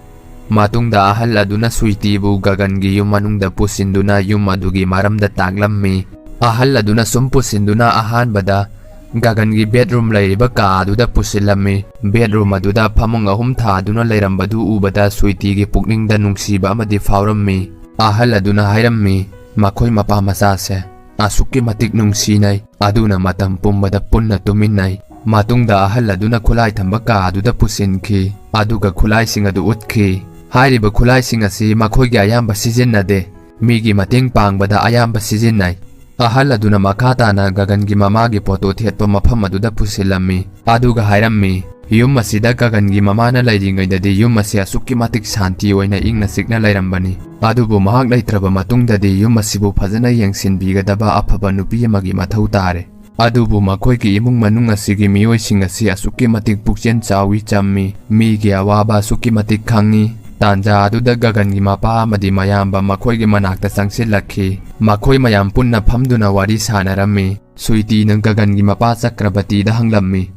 ꯃꯇꯨꯡꯗ ꯑꯍꯜ ꯑꯗꯨꯅ ꯁ꯭ꯋꯤꯇꯤꯕꯨ ꯒꯒꯟꯒꯤ ꯌꯨꯝ ꯃꯅꯨꯡꯗ ꯄꯨꯁꯤꯟꯗꯨꯅ ꯌꯨꯝ ꯑꯗꯨꯒꯤ ꯃꯔꯝꯗ ꯇꯥꯛꯂꯝꯃꯤ꯫ ꯑꯍꯜ ꯑꯗꯨꯅ ꯁꯨꯝ ꯄꯨꯁꯤꯟꯗꯨꯅ ꯑꯍꯥꯟꯕꯗ ꯒꯒꯟꯒꯤ bedroom ꯂꯩꯔꯤꯕ ꯀꯥ ꯑꯗꯨꯗ ꯄꯨꯁꯤꯜꯂꯝꯃꯤ꯫ Bedroom ꯑꯗꯨꯗ ꯐꯃꯨꯡ ꯑꯍꯨꯝ ꯊꯥꯗꯨꯅ ꯂꯩꯔꯝꯕꯗꯨ ꯎꯕꯗ ꯁ꯭ꯋꯤꯇꯤꯒꯤ ꯄꯨꯛꯅꯤꯡꯗ ꯅꯨꯡꯁꯤꯕ ꯑꯃꯗꯤ ꯐꯥꯎꯔꯝꯃꯤ꯫ ꯑꯍꯜ ꯑꯗꯨꯅ ꯍꯥꯏꯔꯝꯃꯤ, "ꯃꯈꯣꯏ ꯃꯄꯥ ꯃꯆꯥꯁꯦ ꯑꯁꯨꯛꯀꯤ ꯃꯇꯤꯛ ꯅꯨꯡꯁꯤꯅꯩ, ꯑꯗꯨꯅ ꯃꯇꯝ ꯄꯨꯝꯕꯗ ꯄꯨꯟꯅ ꯇꯨꯃꯤꯟꯅꯩ"꯫ ꯃꯇꯨꯡꯗ ꯑꯍꯜ ꯑꯗꯨꯅ ꯈꯨꯠꯂꯥꯏ ꯊꯝꯕ ꯀꯥ ꯑꯗꯨꯗ ꯄꯨꯁꯤꯟꯈꯤ, ꯑꯗꯨꯒ ꯈꯨꯠꯂꯥꯏꯁꯤꯡ ꯑꯗꯨ ꯎꯠꯈꯤ꯫ ꯍꯥꯏꯔꯤꯕ ꯈꯨꯠꯂꯥꯏꯁꯤꯡ ꯑꯁꯤ ꯃꯈꯣꯏꯒꯤ ꯑꯌꯥꯝꯕ ꯁꯤꯖꯤꯟꯅꯗꯦ, ꯃꯤꯒꯤ ꯃꯇꯦꯡ ꯄꯥꯡꯕꯗ ꯑꯌꯥꯝꯕ ꯁꯤꯖꯤꯟꯅꯩ꯫ ꯑꯍꯜ ꯑꯗꯨꯅ ꯃꯈꯥ ꯇꯥꯅ ꯒꯒꯟꯒꯤ ꯃꯃꯥꯒꯤ ꯐꯣꯇꯣ ꯊꯦꯠꯄ ꯃꯐꯝ ꯑꯗꯨꯗ ꯄꯨꯁꯤꯜꯂꯝꯃꯤ, ꯑꯗꯨꯒ ꯍꯥꯏꯔꯝꯃꯤ, "ꯌꯨꯝ ꯑꯁꯤꯗ ꯒꯒꯟꯒꯤ ꯃꯃꯥꯅ ꯂꯩꯔꯤꯉꯩꯗꯗꯤ ꯌꯨꯝ ꯑꯁꯤ ꯑꯁꯨꯛꯀꯤ ꯃꯇꯤꯛ ꯁꯥꯟꯇꯤ ꯑꯣꯏꯅ ꯏꯪꯅ ꯆꯤꯛꯅ ꯂꯩꯔꯝꯕꯅꯤ, ꯑꯗꯨꯕꯨ ꯃꯍꯥꯛ ꯂꯩꯇ꯭ꯔꯕ ꯃꯇꯨꯡꯗꯗꯤ ꯌꯨꯝ ꯑꯁꯤꯕꯨ ꯐꯖꯅ ꯌꯦꯡꯁꯤꯟꯕꯤꯒꯗꯕ ꯑꯐꯕ ꯅꯨꯄꯤ ꯑꯃꯒꯤ ꯃꯊꯧ ꯇꯥꯔꯦ"꯫ ꯑꯗꯨꯕꯨ ꯃꯈꯣꯏꯒꯤ ꯏꯃꯨꯡ ꯃꯅꯨꯡ ꯑꯁꯤꯒꯤ ꯃꯤꯑꯣꯏꯁꯤꯡ ꯑꯁꯤ ꯑꯁꯨꯛꯀꯤ ꯃꯇꯤꯛ ꯄꯨꯛꯆꯦꯜ ꯆꯥꯎꯏ, ꯆꯝꯃꯤ, ꯃꯤꯒꯤ ꯑꯋꯥꯕ ꯑꯁꯨꯛꯀꯤ ꯃꯇꯤꯛ ꯈꯪꯏ꯫ ꯇꯥꯟꯖꯥ ꯑꯗꯨꯗ ꯒꯒꯟꯒꯤ ꯃꯄꯥ ꯑꯃꯗꯤ ꯃꯌꯥꯝꯕ ꯃꯈꯣꯏꯒꯤ ꯃꯅꯥꯛꯇ ꯆꯪꯁꯤꯜꯂꯛꯈꯤ꯫ ꯃꯈꯣꯏ ꯃꯌꯥꯝ ꯄꯨꯟꯅ ꯐꯝꯗꯨꯅ ꯋꯥꯔꯤ ꯁꯥꯟꯅꯔꯝꯃꯤ꯫ ꯁ꯭ꯋꯤꯇꯤꯅ ꯒꯒꯟꯒꯤ ꯃꯄꯥ ꯆꯀ꯭ꯔꯕꯇꯤꯗ ꯍꯪꯂꯝꯃꯤ,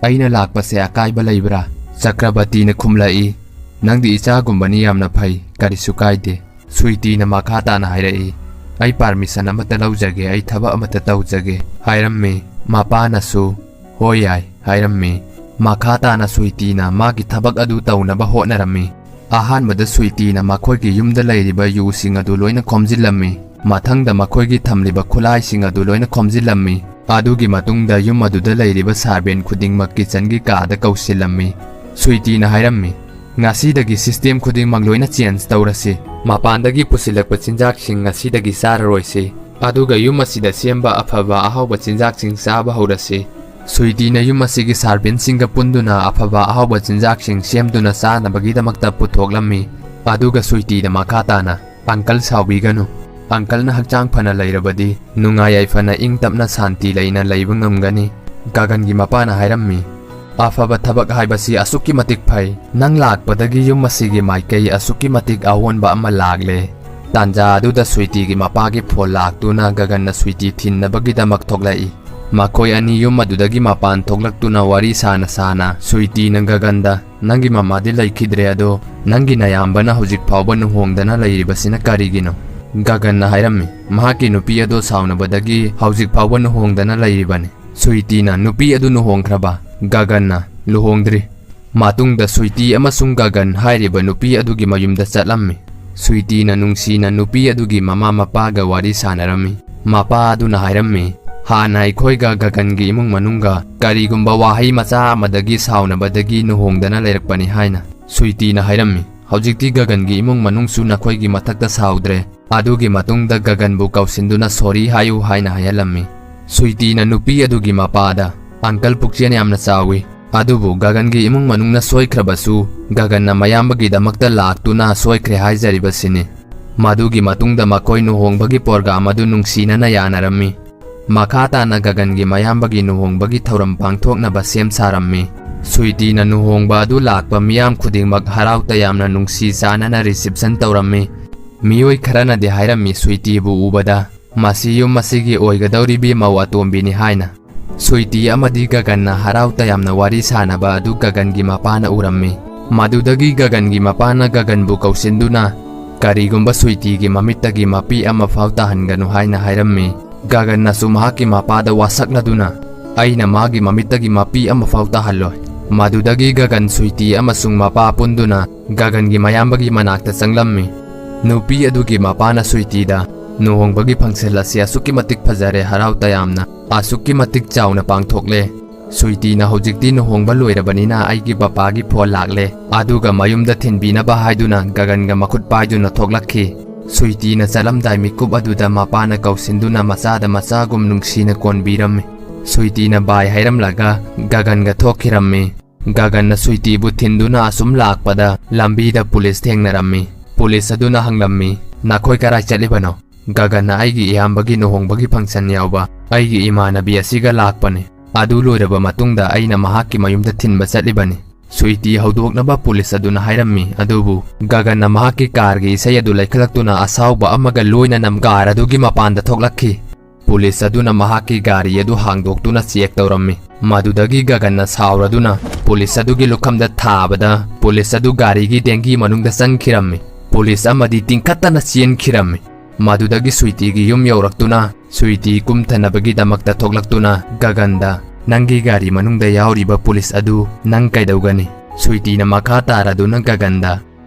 "ꯑꯩꯅ ꯂꯥꯛꯄꯁꯦ ꯑꯀꯥꯏꯕ ꯂꯩꯕ꯭ꯔꯥ?" ꯆꯀ꯭ꯔꯕꯇꯤꯅ ꯈꯨꯝꯂꯛꯏ, "ꯅꯪꯗꯤ ꯏꯆꯥꯒꯨꯝꯕꯅꯤ, ꯌꯥꯝꯅ ꯐꯩ, ꯀꯔꯤꯁꯨ ꯀꯥꯏꯗꯦ꯫" ꯁ꯭ꯋꯤꯇꯤꯅ ꯃꯈꯥ ꯇꯥꯅ ꯍꯥꯏꯔꯛꯏ, "ꯑꯩ ꯄꯥꯔꯃꯤꯁꯟ ꯑꯃꯠꯇ ꯂꯧꯖꯒꯦ, ꯑꯩ ꯊꯕꯛ ꯑꯃꯠꯇ ꯇꯧꯖꯒꯦ" ꯍꯥꯏꯔꯝꯃꯤ꯫ ꯃꯄꯥꯅꯁꯨ, "ꯍꯣꯏ, ꯌꯥꯏ" ꯍꯥꯏꯔꯝꯃꯤ꯫ ꯃꯈꯥ ꯇꯥꯅ ꯁ꯭ꯋꯤꯇꯤꯅ ꯃꯥꯒꯤ ꯊꯕꯛ ꯑꯗꯨ ꯇꯧꯅꯕ ꯍꯣꯠꯅꯔꯝꯃꯤ꯫ ꯑꯍꯥꯟꯕꯗ ꯁ꯭ꯋꯤꯇꯤꯅ ꯃꯈꯣꯏꯒꯤ ꯌꯨꯝꯗ ꯂꯩꯔꯤꯕ ꯌꯨꯁꯤꯡ ꯑꯗꯨ ꯂꯣꯏꯅ ꯈꯣꯝꯖꯤꯜꯂꯝꯃꯤ꯫ ꯃꯊꯪꯗ ꯃꯈꯣꯏꯒꯤ ꯊꯝꯂꯤꯕ ꯈꯨꯠꯂꯥꯏꯁꯤꯡ ꯑꯗꯨ ꯂꯣꯏꯅ ꯈꯣꯝꯖꯤꯜꯂꯝꯃꯤ꯫ ꯑꯗꯨꯒꯤ ꯃꯇꯨꯡꯗ ꯌꯨꯝ ꯑꯗꯨꯗ ꯂꯩꯔꯤꯕ ꯁꯥꯔꯚꯦꯟ ꯈꯨꯗꯤꯡꯃꯛ ꯀꯤꯆꯟꯒꯤ ꯀꯥꯗ ꯀꯧꯁꯤꯜꯂꯝꯃꯤ꯫ ꯁ꯭ꯋꯤꯇꯤꯅ ꯍꯥꯏꯔꯝꯃꯤ, "ꯉꯁꯤꯗꯒꯤ ꯁꯤꯁꯇꯦꯝ ꯈꯨꯗꯤꯡꯃꯛ ꯂꯣꯏꯅ ꯆꯦꯟꯖ ꯇꯧꯔꯁꯤ꯫ ꯃꯄꯥꯟꯗꯒꯤ ꯄꯨꯁꯤꯜꯂꯛꯄ ꯆꯤꯟꯖꯥꯛꯁꯤꯡ ꯉꯁꯤꯗꯒꯤ ꯆꯥꯔꯔꯣꯏꯁꯤ꯫ ꯑꯗꯨꯒ ꯌꯨꯝ ꯑꯁꯤꯗ ꯁꯦꯝꯕ ꯑꯐꯕ ꯑꯍꯥꯎꯕ ꯆꯤꯟꯖꯥꯛꯁꯤꯡ ꯆꯥꯕ ꯍꯧꯔꯁꯤ꯫" ꯁ꯭ꯋꯤꯇꯤꯅ ꯌꯨꯝ ꯑꯁꯤꯒꯤ ꯁꯥꯔꯚꯦꯟꯁꯤꯡꯒ ꯄꯨꯟꯗꯨꯅ ꯑꯐꯕ ꯑꯍꯥꯎꯕ ꯆꯤꯟꯖꯥꯛꯁꯤꯡ ꯁꯦꯝꯗꯨꯅ ꯆꯥꯅꯕꯒꯤꯗꯃꯛꯇ ꯄꯨꯊꯣꯛꯂꯝꯃꯤ꯫ ꯑꯗꯨꯒ ꯁ꯭ꯋꯤꯇꯤꯅ ꯃꯈꯥ ꯇꯥꯅ, "ꯑꯪꯀꯜ, ꯁꯥꯎꯕꯤꯒꯅꯨ꯫ ꯑꯪꯀꯜꯅ ꯍꯛꯆꯥꯡ ꯐꯅ ꯂꯩꯔꯕꯗꯤ ꯅꯨꯡꯉꯥꯏ ꯌꯥꯏꯐꯅ ꯏꯪ ꯇꯞꯅ ꯁꯥꯟꯇꯤ ꯂꯩꯅ ꯂꯩꯕ ꯉꯝꯒꯅꯤ꯫" ꯒꯒꯟꯒꯤ ꯃꯄꯥꯅ ꯍꯥꯏꯔꯝꯃꯤ, "ꯑꯐꯕ ꯊꯕꯛ ꯍꯥꯏꯕꯁꯤ ꯑꯁꯨꯛꯀꯤ ꯃꯇꯤꯛ ꯐꯩ꯫ ꯅꯪ ꯂꯥꯛꯄꯗꯒꯤ ꯌꯨꯝ ꯑꯁꯤꯒꯤ ꯃꯥꯏꯀꯩ ꯑꯁꯨꯛꯀꯤ ꯃꯇꯤꯛ ꯑꯑꯣꯟꯕ ꯑꯃ ꯂꯥꯛꯂꯦ꯫" ꯇꯥꯟꯖꯥ ꯑꯗꯨꯗ ꯁ꯭ꯋꯤꯇꯤꯒꯤ ꯃꯄꯥꯒꯤ ꯐꯣꯟ ꯂꯥꯛꯇꯨꯅ ꯒꯒꯟꯅ ꯁ꯭ꯋꯤꯇꯤ ꯊꯤꯟꯅꯕꯒꯤꯗꯃꯛ ꯊꯣꯛꯂꯛꯏ꯫ ꯃꯈꯣꯏ ꯑꯅꯤ ꯌꯨꯝ ꯑꯗꯨꯗꯒꯤ ꯃꯄꯥꯟ ꯊꯣꯛꯂꯛꯇꯨꯅ ꯋꯥꯔꯤ ꯁꯥꯅ ꯁꯥꯅ ꯁ꯭ꯋꯤꯇꯤꯅ ꯒꯒꯟꯗ, "ꯅꯪꯒꯤ ꯃꯃꯥꯗꯤ ꯂꯩꯈꯤꯗ꯭ꯔꯦ, ꯑꯗꯣ ꯅꯪꯒꯤ ꯅꯌꯥꯝꯕꯅ ꯍꯧꯖꯤꯛ ꯐꯥꯎꯕ ꯂꯨꯍꯣꯡꯗꯅ ꯂꯩꯔꯤꯕꯁꯤꯅ ꯀꯔꯤꯒꯤꯅꯣ?" ꯒꯒꯟꯅ ꯍꯥꯏꯔꯝꯃꯤ, "ꯃꯍꯥꯛꯀꯤ ꯅꯨꯄꯤ ꯑꯗꯣ ꯁꯥꯎꯅꯕꯗꯒꯤ ꯍꯧꯖꯤꯛ ꯐꯥꯎꯕ ꯂꯨꯍꯣꯡꯗꯅ ꯂꯩꯔꯤꯕꯅꯤ꯫" ꯁ꯭ꯋꯤꯇꯤꯅ, "ꯅꯨꯄꯤ ꯑꯗꯨ ꯂꯨꯍꯣꯡꯈ꯭ꯔꯕ?" ꯒꯒꯟꯅ, "ꯂꯨꯍꯣꯡꯗ꯭ꯔꯤ꯫" ꯃꯇꯨꯡꯗ ꯁ꯭ꯋꯤꯇꯤ ꯑꯃꯁꯨꯡ ꯒꯒꯟ ꯍꯥꯏꯔꯤꯕ ꯅꯨꯄꯤ ꯑꯗꯨꯒꯤ ꯃꯌꯨꯝꯗ ꯆꯠꯂꯝꯃꯤ꯫ ꯁ꯭ꯋꯤꯇꯤꯅ ꯅꯨꯡꯁꯤꯅ ꯅꯨꯄꯤ ꯑꯗꯨꯒꯤ ꯃꯃꯥ ꯃꯄꯥꯒ ꯋꯥꯔꯤ ꯁꯥꯟꯅꯔꯝꯃꯤ꯫ ꯃꯄꯥ ꯑꯗꯨꯅ ꯍꯥꯏꯔꯝꯃꯤ, "ꯍꯥꯟꯅ ꯑꯩꯈꯣꯏꯒ ꯒꯒꯟꯒꯤ ꯏꯃꯨꯡ ꯃꯅꯨꯡꯒ ꯀꯔꯤꯒꯨꯝꯕ ꯋꯥꯍꯩ ꯃꯆꯥ ꯑꯃꯗꯒꯤ ꯁꯥꯎꯅꯕꯗꯒꯤ ꯂꯨꯍꯣꯡꯗꯅ ꯂꯩꯔꯛꯄꯅꯤ" ꯍꯥꯏꯅ꯫ ꯁ꯭ꯋꯤꯇꯤꯅ ꯍꯥꯏꯔꯝꯃꯤ, "ꯍꯧꯖꯤꯛꯇꯤ ꯒꯒꯟꯒꯤ ꯏꯃꯨꯡ ꯃꯅꯨꯡꯁꯨ ꯅꯈꯣꯏꯒꯤ ꯃꯊꯛꯇ ꯁꯥꯎꯗ꯭ꯔꯦ꯫" ꯑꯗꯨꯒꯤ ꯃꯇꯨꯡꯗ ꯒꯒꯟꯕꯨ ꯀꯧꯁꯤꯟꯗꯨꯅ "ꯁꯣꯔꯤ ꯍꯥꯏꯌꯨ" ꯍꯥꯏꯅ ꯍꯥꯏꯍꯜꯂꯝꯃꯤ꯫ ꯁ꯭ꯋꯤꯇꯤꯅ ꯅꯨꯄꯤ ꯑꯗꯨꯒꯤ ꯃꯄꯥꯗ, "ꯑꯪꯀꯜ, ꯄꯨꯛꯆꯦꯜ ꯌꯥꯝꯅ ꯆꯥꯎꯏ, ꯑꯗꯨꯕꯨ ꯒꯒꯟꯒꯤ ꯏꯃꯨꯡ ꯃꯅꯨꯡꯅ ꯁꯣꯏꯈ꯭ꯔꯕꯁꯨ, ꯒꯒꯟꯅ ꯃꯌꯥꯝꯕꯒꯤꯗꯃꯛꯇ ꯂꯥꯛꯇꯨꯅ ꯁꯣꯏꯈ꯭ꯔꯦ ꯍꯥꯏꯖꯔꯤꯕꯁꯤꯅꯤ꯫" ꯃꯗꯨꯒꯤ ꯃꯇꯨꯡꯗ ꯃꯈꯣꯏ ꯂꯨꯍꯣꯡꯕꯒꯤ ꯄ꯭ꯔꯣꯒ꯭ꯔꯥꯝ ꯑꯗꯨ ꯅꯨꯡꯁꯤꯅꯅ ꯌꯥꯅꯔꯝꯃꯤ꯫ ꯃꯈꯥ ꯇꯥꯅ ꯒꯒꯟꯒꯤ ꯃꯌꯥꯝꯕꯒꯤ ꯂꯨꯍꯣꯡꯕꯒꯤ ꯊꯧꯔꯝ ꯄꯥꯡꯊꯣꯛꯅꯕ ꯁꯦꯝ ꯁꯥꯔꯝꯃꯤ꯫ ꯁ꯭ꯋꯤꯇꯤꯅ ꯂꯨꯍꯣꯡꯕ ꯑꯗꯨ ꯂꯥꯛꯄ ꯃꯤꯌꯥꯝ ꯈꯨꯗꯤꯡꯃꯛ ꯍꯔꯥꯎ ꯇꯌꯥꯝꯅ ꯅꯨꯡꯁꯤ ꯆꯥꯟꯅꯅ reception ꯇꯧꯔꯝꯃꯤ꯫ ꯃꯤꯑꯣꯏ ꯈꯔꯅꯗꯤ ꯍꯥꯏꯔꯝꯃꯤ ꯁ꯭ꯋꯤꯇꯤꯕꯨ ꯎꯕꯗ, "ꯃꯁꯤ ꯌꯨꯝ ꯑꯁꯤꯒꯤ ꯑꯣꯏꯒꯗꯧꯔꯤꯕꯤ ꯃꯧ ꯑꯇꯣꯝꯕꯤꯅꯤ" ꯍꯥꯏꯅ꯫ ꯁ꯭ꯋꯤꯇꯤ ꯑꯃꯗꯤ ꯒꯒꯟꯅ ꯍꯔꯥꯎ ꯇꯌꯥꯝꯅ ꯋꯥꯔꯤ ꯁꯥꯅꯕ ꯑꯗꯨ ꯒꯒꯟꯒꯤ ꯃꯄꯥꯅ ꯎꯔꯝꯃꯤ꯫ ꯃꯗꯨꯗꯒꯤ ꯒꯒꯟꯒꯤ ꯃꯄꯥꯅ ꯒꯒꯟꯕꯨ ꯀꯧꯁꯤꯟꯗꯨꯅ, "ꯀꯔꯤꯒꯨꯝꯕ ꯁ꯭ꯋꯤꯇꯤꯒꯤ ꯃꯃꯤꯠꯇꯒꯤ ꯃꯄꯤ ꯑꯃꯐꯥꯎ ꯇꯥꯍꯟꯒꯅꯨ" ꯍꯥꯏꯅ ꯍꯥꯏꯔꯝꯃꯤ꯫ ꯒꯒꯟꯅꯁꯨ ꯃꯍꯥꯛꯀꯤ ꯃꯄꯥꯗ ꯋꯥꯁꯛꯅꯗꯨꯅ, "ꯑꯩꯅ ꯃꯥꯒꯤ ꯃꯃꯤꯠꯇꯒꯤ ꯃꯄꯤ ꯑꯃꯐꯥꯎ ꯇꯥꯍꯜꯂꯣꯏ"꯫ ꯃꯗꯨꯗꯒꯤ ꯒꯒꯟ, ꯁ꯭ꯋꯤꯇꯤ ꯑꯃꯁꯨꯡ ꯃꯄꯥ ꯄꯨꯟꯗꯨꯅ ꯒꯒꯟꯒꯤ ꯃꯌꯥꯝꯕꯒꯤ ꯃꯅꯥꯛꯇ ꯆꯪꯂꯝꯃꯤ꯫ ꯅꯨꯄꯤ ꯑꯗꯨꯒꯤ ꯃꯄꯥꯅ ꯁ꯭ꯋꯤꯇꯤꯗ, "ꯂꯨꯍꯣꯡꯕꯒꯤ function ꯑꯁꯤ ꯑꯁꯨꯛꯀꯤ ꯃꯇꯤꯛ ꯐꯖꯔꯦ, ꯍꯔꯥꯎ ꯇꯌꯥꯝꯅ ꯑꯁꯨꯛꯀꯤ ꯃꯇꯤꯛ ꯆꯥꯎꯅ ꯄꯥꯡꯊꯣꯛꯂꯦ꯫ ꯁ꯭ꯋꯤꯇꯤꯅ ꯍꯧꯖꯤꯛꯇꯤ ꯂꯨꯍꯣꯡꯕ ꯂꯣꯏꯔꯕꯅꯤꯅ ꯑꯩꯒꯤ ꯕꯄꯥꯒꯤ phone ꯂꯥꯛꯂꯦ", ꯑꯗꯨꯒ ꯃꯌꯨꯝꯗ ꯊꯤꯟꯕꯤꯅꯕ ꯍꯥꯏꯗꯨꯅ ꯒꯒꯟꯒ ꯃꯈꯨꯠ ꯄꯥꯏꯗꯨꯅ ꯊꯣꯛꯂꯛꯈꯤ꯫ ꯁ꯭ꯋꯤꯇꯤꯅ ꯆꯠꯂꯝꯗꯥꯏ ꯃꯤꯀꯨꯞ ꯑꯗꯨꯗ ꯃꯄꯥꯅ ꯀꯧꯁꯤꯟꯗꯨꯅ ꯃꯆꯥꯗ ꯃꯆꯥꯒꯨꯝ ꯅꯨꯡꯁꯤꯅ ꯀꯣꯟꯕꯤꯔꯝꯃꯤ꯫ ꯁ꯭ꯋꯤꯇꯤꯅ bye ꯍꯥꯏꯔꯝꯂꯒ ꯒꯒꯟꯒ ꯊꯣꯛꯈꯤꯔꯝꯃꯤ꯫ ꯒꯒꯟꯅ ꯁ꯭ꯋꯤꯇꯤꯕꯨ ꯊꯤꯟꯗꯨꯅ ꯑꯁꯨꯝ ꯂꯥꯛꯄꯗ ꯂꯝꯕꯤꯗ police ꯊꯦꯡꯅꯔꯝꯃꯤ꯫ Police ꯑꯗꯨꯅ ꯍꯪꯂꯝꯃꯤ, "ꯅꯈꯣꯏ ꯀꯔꯥꯏ ꯆꯠꯂꯤꯕꯅꯣ?" ꯒꯒꯟꯅ, "ꯑꯩꯒꯤ ꯏꯌꯥꯝꯕꯒꯤ ꯂꯨꯍꯣꯡꯕꯒꯤ function ꯌꯥꯎꯕ ꯑꯩꯒꯤ ꯏꯃꯥꯟꯅꯕꯤ ꯑꯁꯤꯒ ꯂꯥꯛꯄꯅꯤ꯫ ꯑꯗꯨ ꯂꯣꯏꯔꯕ ꯃꯇꯨꯡꯗ ꯑꯩꯅ ꯃꯍꯥꯛꯀꯤ ꯃꯌꯨꯝꯗ ꯊꯤꯟꯕ ꯆꯠꯂꯤꯕꯅꯤ"꯫ ꯁ꯭ꯋꯤꯇꯤ ꯍꯧꯗꯣꯛꯅꯕ police ꯑꯗꯨꯅ ꯍꯥꯏꯔꯝꯃꯤ, ꯑꯗꯨꯕꯨ ꯒꯒꯟꯅ ꯃꯍꯥꯛꯀꯤ carꯒꯤ ꯏꯁꯩ ꯑꯗꯨ ꯂꯩꯈꯠꯂꯛꯇꯨꯅ ꯑꯁꯥꯎꯕ ꯑꯃꯒ ꯂꯣꯏꯅꯅ car ꯑꯗꯨꯒꯤ ꯃꯄꯥꯟꯗ ꯊꯣꯛꯂꯛꯈꯤ꯫ Police ꯑꯗꯨꯅ ꯃꯍꯥꯛꯀꯤ ꯒꯥꯔꯤ ꯑꯗꯨ ꯍꯥꯡꯗꯣꯛꯇꯨꯅ check ꯇꯧꯔꯝꯃꯤ꯫ ꯃꯗꯨꯗꯒꯤ ꯒꯒꯟꯅ ꯁꯥꯎꯔꯗꯨꯅ police ꯑꯗꯨꯒꯤ ꯂꯨꯈꯝꯗ ꯊꯥꯕꯗ police ꯑꯗꯨ ꯒꯥꯔꯤꯒꯤ ꯗꯦꯡꯒꯤ ꯃꯅꯨꯡꯗ ꯆꯪꯈꯤꯔꯝꯃꯤ꯫ Police ꯑꯃꯗꯤ ꯇꯤꯡꯈꯠꯇꯅ ꯆꯦꯟꯈꯤꯔꯝꯃꯤ꯫ ꯃꯗꯨꯗꯒꯤ ꯁ꯭ꯋꯤꯇꯤꯒꯤ ꯌꯨꯝ ꯌꯧꯔꯛꯇꯨꯅ ꯁ꯭ꯋꯤꯇꯤ ꯀꯨꯝꯊꯅꯕꯒꯤꯗꯃꯛꯇ ꯊꯣꯛꯂꯛꯇꯨꯅ ꯒꯒꯟꯗ, "ꯅꯪꯒꯤ ꯒꯥꯔꯤ ꯃꯅꯨꯡꯗ ꯌꯥꯎꯔꯤꯕ police ꯑꯗꯨ ꯅꯪ ꯀꯩꯗꯧꯒꯅꯤ?" ꯁ꯭ꯋꯤꯇꯤꯅ ꯃꯈꯥ ꯇꯥꯔꯗꯨꯅ ꯒꯒꯟꯗ,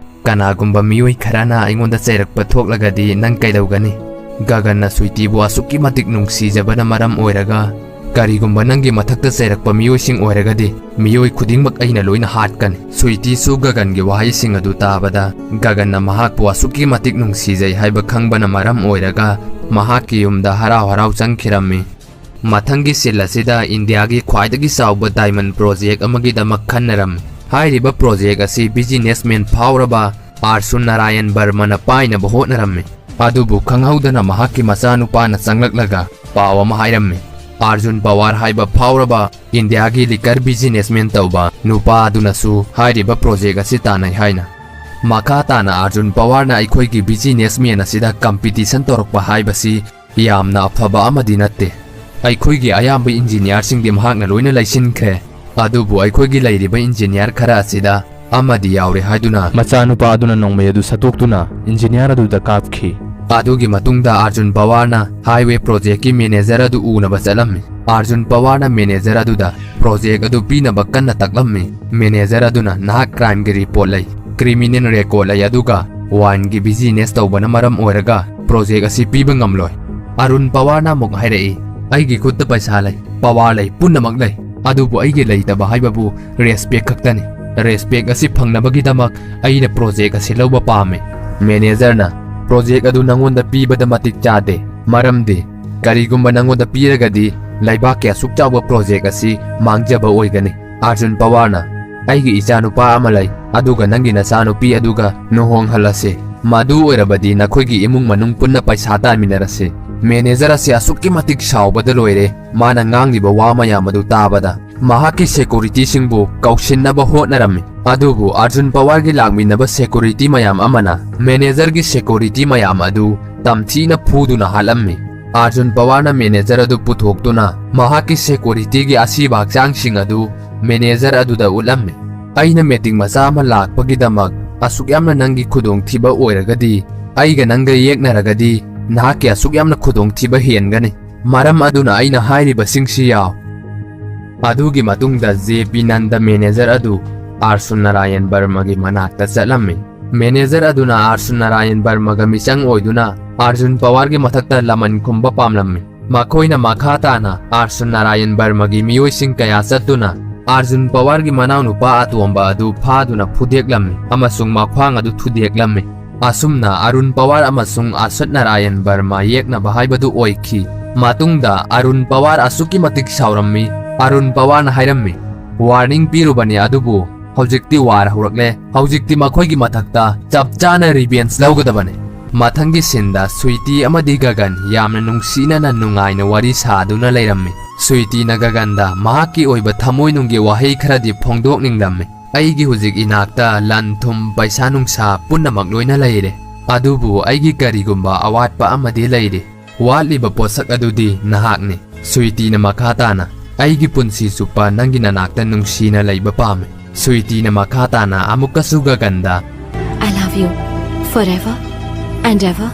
"ꯀꯅꯥꯒꯨꯝꯕ ꯃꯤꯑꯣꯏ ꯈꯔꯅ ꯑꯩꯉꯣꯟꯗ ꯆꯩꯔꯛꯄ ꯊꯣꯛꯂꯒꯗꯤ ꯅꯪ ꯀꯩꯗꯧꯒꯅꯤ?" ꯒꯒꯟꯅ ꯁ꯭ꯋꯤꯇꯤꯕꯨ ꯑꯁꯨꯛꯀꯤ ꯃꯇꯤꯛ ꯅꯨꯡꯁꯤꯖꯕꯅ ꯃꯔꯝ ꯑꯣꯏꯔꯒ, "ꯀꯔꯤꯒꯨꯝꯕ ꯅꯪꯒꯤ ꯃꯊꯛꯇ ꯆꯩꯔꯛꯄ ꯃꯤꯑꯣꯏꯁꯤꯡ ꯑꯣꯏꯔꯒꯗꯤ, ꯃꯤꯑꯣꯏ ꯈꯨꯗꯤꯡꯃꯛ ꯑꯩꯅ ꯂꯣꯏꯅ ꯍꯥꯠꯀꯅꯤ"꯫ ꯁ꯭ꯋꯤꯇꯤꯁꯨ ꯒꯒꯟꯒꯤ ꯋꯥꯍꯩꯁꯤꯡ ꯑꯗꯨ ꯇꯥꯕꯗ, ꯒꯒꯟꯅ ꯃꯍꯥꯛꯄꯨ ꯑꯁꯨꯛꯀꯤ ꯃꯇꯤꯛ ꯅꯨꯡꯁꯤꯖꯩ ꯍꯥꯏꯕ ꯈꯪꯕꯅ ꯃꯔꯝ ꯑꯣꯏꯔꯒ, ꯃꯍꯥꯛꯀꯤ ꯌꯨꯝꯗ ꯍꯔꯥꯎ ꯍꯔꯥꯎ ꯆꯪꯈꯤꯔꯝꯃꯤ꯫ ꯃꯊꯪꯒꯤ scene ꯑꯁꯤꯗ ꯏꯟꯗꯤꯌꯥꯒꯤ ꯈ꯭ꯋꯥꯏꯗꯒꯤ ꯆꯥꯎꯕ diamond project ꯑꯃꯒꯤꯗꯃꯛ ꯈꯟꯅꯔꯝꯃꯤ꯫ ꯍꯥꯏꯔꯤꯕ project ꯑꯁꯤ businessman ꯐꯥꯎꯔꯕ ꯑꯥꯔꯁꯨ ꯅꯥꯔꯥꯌꯟ ꯕꯔꯃꯅ ꯄꯥꯏꯅꯕ ꯍꯣꯠꯅꯔꯝꯃꯤ꯫ ꯑꯗꯨꯕꯨ ꯈꯪꯍꯧꯗꯅ ꯃꯍꯥꯛꯀꯤ ꯃꯆꯥꯅꯨꯄꯥꯅ ꯆꯪꯂꯛꯂꯒ ꯄꯥꯎ ꯑꯃ ꯍꯥꯏꯔꯝꯃꯤ꯫ ꯑꯥꯔꯖꯨꯟ ꯄꯋꯥꯔ ꯍꯥꯏꯕ ꯐꯥꯎꯔꯕ ꯏꯟꯗꯤꯌꯥꯒꯤ liquor businessman ꯇꯧꯕ ꯅꯨꯄꯥ ꯑꯗꯨꯅꯁꯨ ꯍꯥꯏꯔꯤꯕ project ꯑꯁꯤ ꯇꯥꯟꯅꯩ ꯍꯥꯏꯅ꯫ ꯃꯈꯥ ꯇꯥꯅ ꯑꯥꯔꯖꯨꯟ ꯄꯋꯥꯔꯅ ꯑꯩꯈꯣꯏꯒꯤ businessman ꯑꯁꯤꯗ competition ꯇꯧꯔꯛꯄ ꯍꯥꯏꯕꯁꯤ ꯌꯥꯝꯅ ꯑꯐꯕ ꯑꯃꯗꯤ ꯅꯠꯇꯦ꯫ ꯑꯩꯈꯣꯏꯒꯤ ꯑꯌꯥꯝꯕ engineerꯁꯤꯡꯗꯤ ꯃꯍꯥꯛꯅ ꯂꯣꯏꯅ ꯂꯩꯁꯤꯟꯈ꯭ꯔꯦ꯫ ꯑꯗꯨꯕꯨ ꯑꯩꯈꯣꯏꯒꯤ ꯂꯩꯔꯤꯕ engineer ꯈꯔ ꯑꯁꯤꯗ ꯑꯃꯗꯤ ꯌꯥꯎꯔꯦ ꯍꯥꯏꯗꯨꯅ ꯃꯆꯥꯅꯨꯄꯥ ꯑꯗꯨꯅ ꯅꯣꯡꯃꯩ ꯑꯗꯨ ꯁꯠꯇꯣꯛꯇꯨꯅ engineer ꯑꯗꯨꯗ ꯀꯥꯞꯈꯤ꯫ ꯑꯗꯨꯒꯤ ꯃꯇꯨꯡꯗ ꯑꯥꯔꯖꯨꯟ ꯄꯋꯥꯔꯅ highway projectꯀꯤ manager ꯑꯗꯨ ꯎꯅꯕ ꯆꯠꯂꯝꯃꯤ꯫ ꯑꯥꯔꯖꯨꯟ ꯄꯋꯥꯔꯅ manager ꯑꯗꯨꯗ project ꯑꯗꯨ ꯄꯤꯅꯕ ꯀꯟꯅ ꯇꯛꯂꯝꯃꯤ꯫ Manager ꯑꯗꯨꯅ, "ꯅꯍꯥꯛ crimeꯒꯤ report ꯂꯩ, criminal record ꯂꯩ, ꯑꯗꯨꯒ wineꯒꯤ business ꯇꯧꯕꯅ ꯃꯔꯝ ꯑꯣꯏꯔꯒ project ꯑꯁꯤ ꯄꯤꯕ ꯉꯝꯂꯣꯏ꯫" ꯑꯥꯔꯖꯨꯟ ꯄꯋꯥꯔꯅ ꯑꯃꯨꯛ ꯍꯥꯏꯔꯛꯏ, "ꯑꯩꯒꯤ ꯈꯨꯠꯇ ꯄꯩꯁꯥ ꯂꯩ, power ꯂꯩ, ꯄꯨꯝꯅꯃꯛ ꯂꯩ, ꯑꯗꯨꯕꯨ ꯑꯩꯒꯤ ꯂꯩꯇꯕ ꯍꯥꯏꯕꯕꯨ respect ꯈꯛꯇꯅꯤ꯫ Respect ꯑꯁꯤ ꯐꯪꯅꯕꯒꯤꯗꯃꯛ ꯑꯩꯅ project ꯑꯁꯤ ꯂꯧꯕ ꯄꯥꯝꯃꯤ꯫" Managerꯅ, "Project ꯑꯗꯨ ꯅꯉꯣꯟꯗ ꯄꯤꯕꯗ ꯃꯇꯤꯛ ꯆꯥꯗꯦ, ꯃꯔꯝꯗꯤ ꯀꯔꯤꯒꯨꯝꯕ ꯅꯉꯣꯟꯗ ꯄꯤꯔꯒꯗꯤ ꯂꯩꯕꯥꯛꯀꯤ ꯑꯁꯨꯛ ꯆꯥꯎꯕ project ꯑꯁꯤ ꯃꯥꯡꯖꯕ ꯑꯣꯏꯒꯅꯤ꯫" ꯑꯥꯔꯖꯨꯟ ꯄꯋꯥꯔꯅ, "ꯑꯩꯒꯤ ꯏꯆꯥꯅꯨꯄꯥ ꯑꯃ ꯂꯩ, ꯑꯗꯨꯒ ꯅꯪꯒꯤ ꯅꯆꯥꯅꯨꯄꯤ ꯑꯗꯨꯒ ꯂꯨꯍꯣꯡꯍꯜꯂꯁꯤ꯫ ꯃꯗꯨ ꯑꯣꯏꯔꯕꯗꯤ ꯅꯈꯣꯏꯒꯤ ꯏꯃꯨꯡ ꯃꯅꯨꯡ ꯄꯨꯟꯅ ꯄꯩꯁꯥ ꯇꯥꯟꯃꯤꯟꯅꯔꯁꯤ꯫" Manager ꯑꯁꯤ ꯑꯁꯨꯛꯀꯤ ꯃꯇꯤꯛ ꯁꯥꯎꯕꯗ ꯂꯣꯏꯔꯦ꯫ ꯃꯥꯅ ꯉꯥꯡꯂꯤꯕ ꯋꯥ ꯃꯌꯥꯝ ꯑꯗꯨ ꯇꯥꯕꯗ ꯃꯍꯥꯛꯀꯤ securityꯁꯤꯡꯕꯨ ꯀꯧꯁꯤꯟꯅꯕ ꯍꯣꯠꯅꯔꯝꯃꯤ꯫ ꯑꯗꯨꯕꯨ ꯑꯥꯔꯖꯨꯟ ꯄꯋꯥꯔꯒꯤ ꯂꯥꯛꯃꯤꯟꯅꯕ security ꯃꯌꯥꯝ ꯑꯃꯅ managerꯒꯤ security ꯃꯌꯥꯝ ꯑꯗꯨ ꯇꯝꯊꯤꯅ ꯐꯨꯗꯨꯅ ꯍꯥꯠꯂꯝꯃꯤ꯫ ꯑꯥꯔꯖꯨꯟ ꯄꯋꯥꯔꯅ manager ꯑꯗꯨ ꯄꯨꯊꯣꯛꯇꯨꯅ ꯃꯍꯥꯛꯀꯤ securityꯒꯤ ꯑꯁꯤꯕ ꯍꯛꯆꯥꯡꯁꯤꯡ ꯑꯗꯨ manager ꯑꯗꯨꯗ ꯎꯠꯂꯝꯃꯤ꯫ "ꯑꯩꯅ meeting ꯃꯆꯥ ꯑꯃ ꯂꯥꯛꯄꯒꯤꯗꯃꯛ ꯑꯁꯨꯛ ꯌꯥꯝꯅ ꯅꯪꯒꯤ ꯈꯨꯗꯣꯡꯊꯤꯕ ꯑꯣꯏꯔꯒꯗꯤ, ꯑꯩꯒ ꯅꯪꯒ ꯌꯦꯛꯅꯔꯒꯗꯤ ꯅꯍꯥꯛꯀꯤ ꯑꯁꯨꯛ ꯌꯥꯝꯅ ꯈꯨꯗꯣꯡꯊꯤꯕ ꯍꯦꯟꯒꯅꯤ꯫ ꯃꯔꯝ ꯑꯗꯨꯅ ꯑꯩꯅ ꯍꯥꯏꯔꯤꯕꯁꯤꯡꯁꯤ ꯌꯥꯎ꯫" ꯑꯗꯨꯒꯤ ꯃꯇꯨꯡꯗ J P Nanda manager ꯑꯗꯨ ꯑꯥꯔ ꯁꯨꯟꯅꯔꯥꯌꯟ ꯕꯔꯃꯒꯤ ꯃꯅꯥꯛꯇ ꯆꯠꯂꯝꯃꯤ꯫ Manager ꯑꯗꯨꯅ ꯑꯥꯔ ꯁꯨꯟꯅꯔꯥꯌꯟ ꯕꯔꯃꯒ ꯃꯤꯆꯪ ꯑꯣꯏꯗꯨꯅ ꯑꯥꯔꯖꯨꯟ ꯄꯋꯥꯔꯒꯤ ꯃꯊꯛꯇ ꯂꯃꯟ ꯈꯨꯝꯕ ꯄꯥꯝꯂꯝꯃꯤ꯫ ꯃꯈꯣꯏꯅ ꯃꯈꯥ ꯇꯥꯅ ꯑꯥꯔ ꯁꯨꯟꯅꯔꯥꯌꯟ ꯕꯔꯃꯒꯤ ꯃꯤꯑꯣꯏꯁꯤꯡ ꯀꯌꯥ ꯆꯠꯇꯨꯅ ꯑꯥꯔꯖꯨꯟ ꯄꯋꯥꯔꯒꯤ ꯃꯅꯥꯎꯅꯨꯄꯥ ꯑꯇꯣꯝꯕ ꯑꯗꯨ ꯐꯥꯗꯨꯅ ꯐꯨꯗꯦꯛꯂꯝꯃꯤ ꯑꯃꯁꯨꯡ ꯃꯈ꯭ꯋꯥꯡ ꯑꯗꯨ ꯊꯨꯗꯦꯛꯂꯝꯃꯤ꯫ ꯑꯁꯨꯝꯅ ꯑꯥꯔꯖꯨꯟ ꯄꯋꯥꯔ ꯑꯃꯁꯨꯡ ꯑꯁ꯭ꯋꯠ ꯅꯥꯔꯥꯌꯟ ꯕꯔꯃ ꯌꯦꯛꯅꯕ ꯍꯥꯏꯕꯗꯨ ꯑꯣꯏꯈꯤ꯫ ꯃꯇꯨꯡꯗ ꯑꯥꯔꯖꯨꯟ ꯄꯋꯥꯔ ꯑꯁꯨꯛꯀꯤ ꯃꯇꯤꯛ ꯁꯥꯎꯔꯝꯃꯤ꯫ ꯑꯥꯔꯖꯨꯟ ꯄꯋꯥꯔꯅ ꯍꯥꯏꯔꯝꯃꯤ, "Warning ꯄꯤꯔꯨꯕꯅꯤ, ꯑꯗꯨꯕꯨ ꯍꯧꯖꯤꯛꯇꯤ war ꯍꯧꯔꯛꯂꯦ꯫ ꯍꯧꯖꯤꯛꯇꯤ ꯃꯈꯣꯏꯒꯤ ꯃꯊꯛꯇ ꯆꯞ ꯆꯥꯅ revenge ꯂꯧꯒꯗꯕꯅꯤ꯫" ꯃꯊꯪꯒꯤ ꯁꯤꯟꯗ ꯁ꯭ꯋꯤꯇꯤ ꯑꯃꯗꯤ ꯒꯒꯟ ꯌꯥꯝꯅ ꯅꯨꯡꯁꯤꯅꯅ ꯅꯨꯡꯉꯥꯏꯅ ꯋꯥꯔꯤ ꯁꯥꯗꯨꯅ ꯂꯩꯔꯝꯃꯤ꯫ ꯁ꯭ꯋꯤꯇꯤꯅ ꯒꯒꯟꯗ ꯃꯍꯥꯛꯀꯤ ꯑꯣꯏꯕ ꯊꯃꯣꯏꯅꯨꯡꯒꯤ ꯋꯥꯍꯩ ꯈꯔꯗꯤ ꯐꯣꯡꯗꯣꯛꯅꯤꯡꯂꯝꯃꯤ꯫ "ꯑꯩꯒꯤ ꯍꯧꯖꯤꯛ ꯏꯅꯥꯛꯇ ꯂꯟ ꯊꯨꯝ, ꯄꯩꯁꯥ ꯅꯨꯡꯁꯥ ꯄꯨꯝꯅꯃꯛ ꯂꯣꯏꯅ ꯂꯩꯔꯦ, ꯑꯗꯨꯕꯨ ꯑꯩꯒꯤ ꯀꯔꯤꯒꯨꯝꯕ ꯑꯋꯥꯠꯄ ꯑꯃꯗꯤ ꯂꯩꯔꯤ꯫ ꯋꯥꯠꯂꯤꯕ ꯄꯣꯠꯁꯛ ꯑꯗꯨꯗꯤ ꯅꯍꯥꯛꯅꯤ꯫" ꯁ꯭ꯋꯤꯇꯤꯅ ꯃꯈꯥ ꯇꯥꯅ, "ꯑꯩꯒꯤ ꯄꯨꯟꯁꯤ ꯆꯨꯞꯄ ꯅꯪꯒꯤ ꯅꯅꯥꯛꯇ ꯅꯨꯡꯁꯤꯅ ꯂꯩꯕ ꯄꯥꯝꯃꯤ꯫" ꯁ꯭ꯋꯤꯇꯤꯅ ꯃꯈꯥ ꯇꯥꯅ ꯑꯃꯨꯛꯀꯁꯨ ꯒꯒꯟꯗ, "I love you forever and ever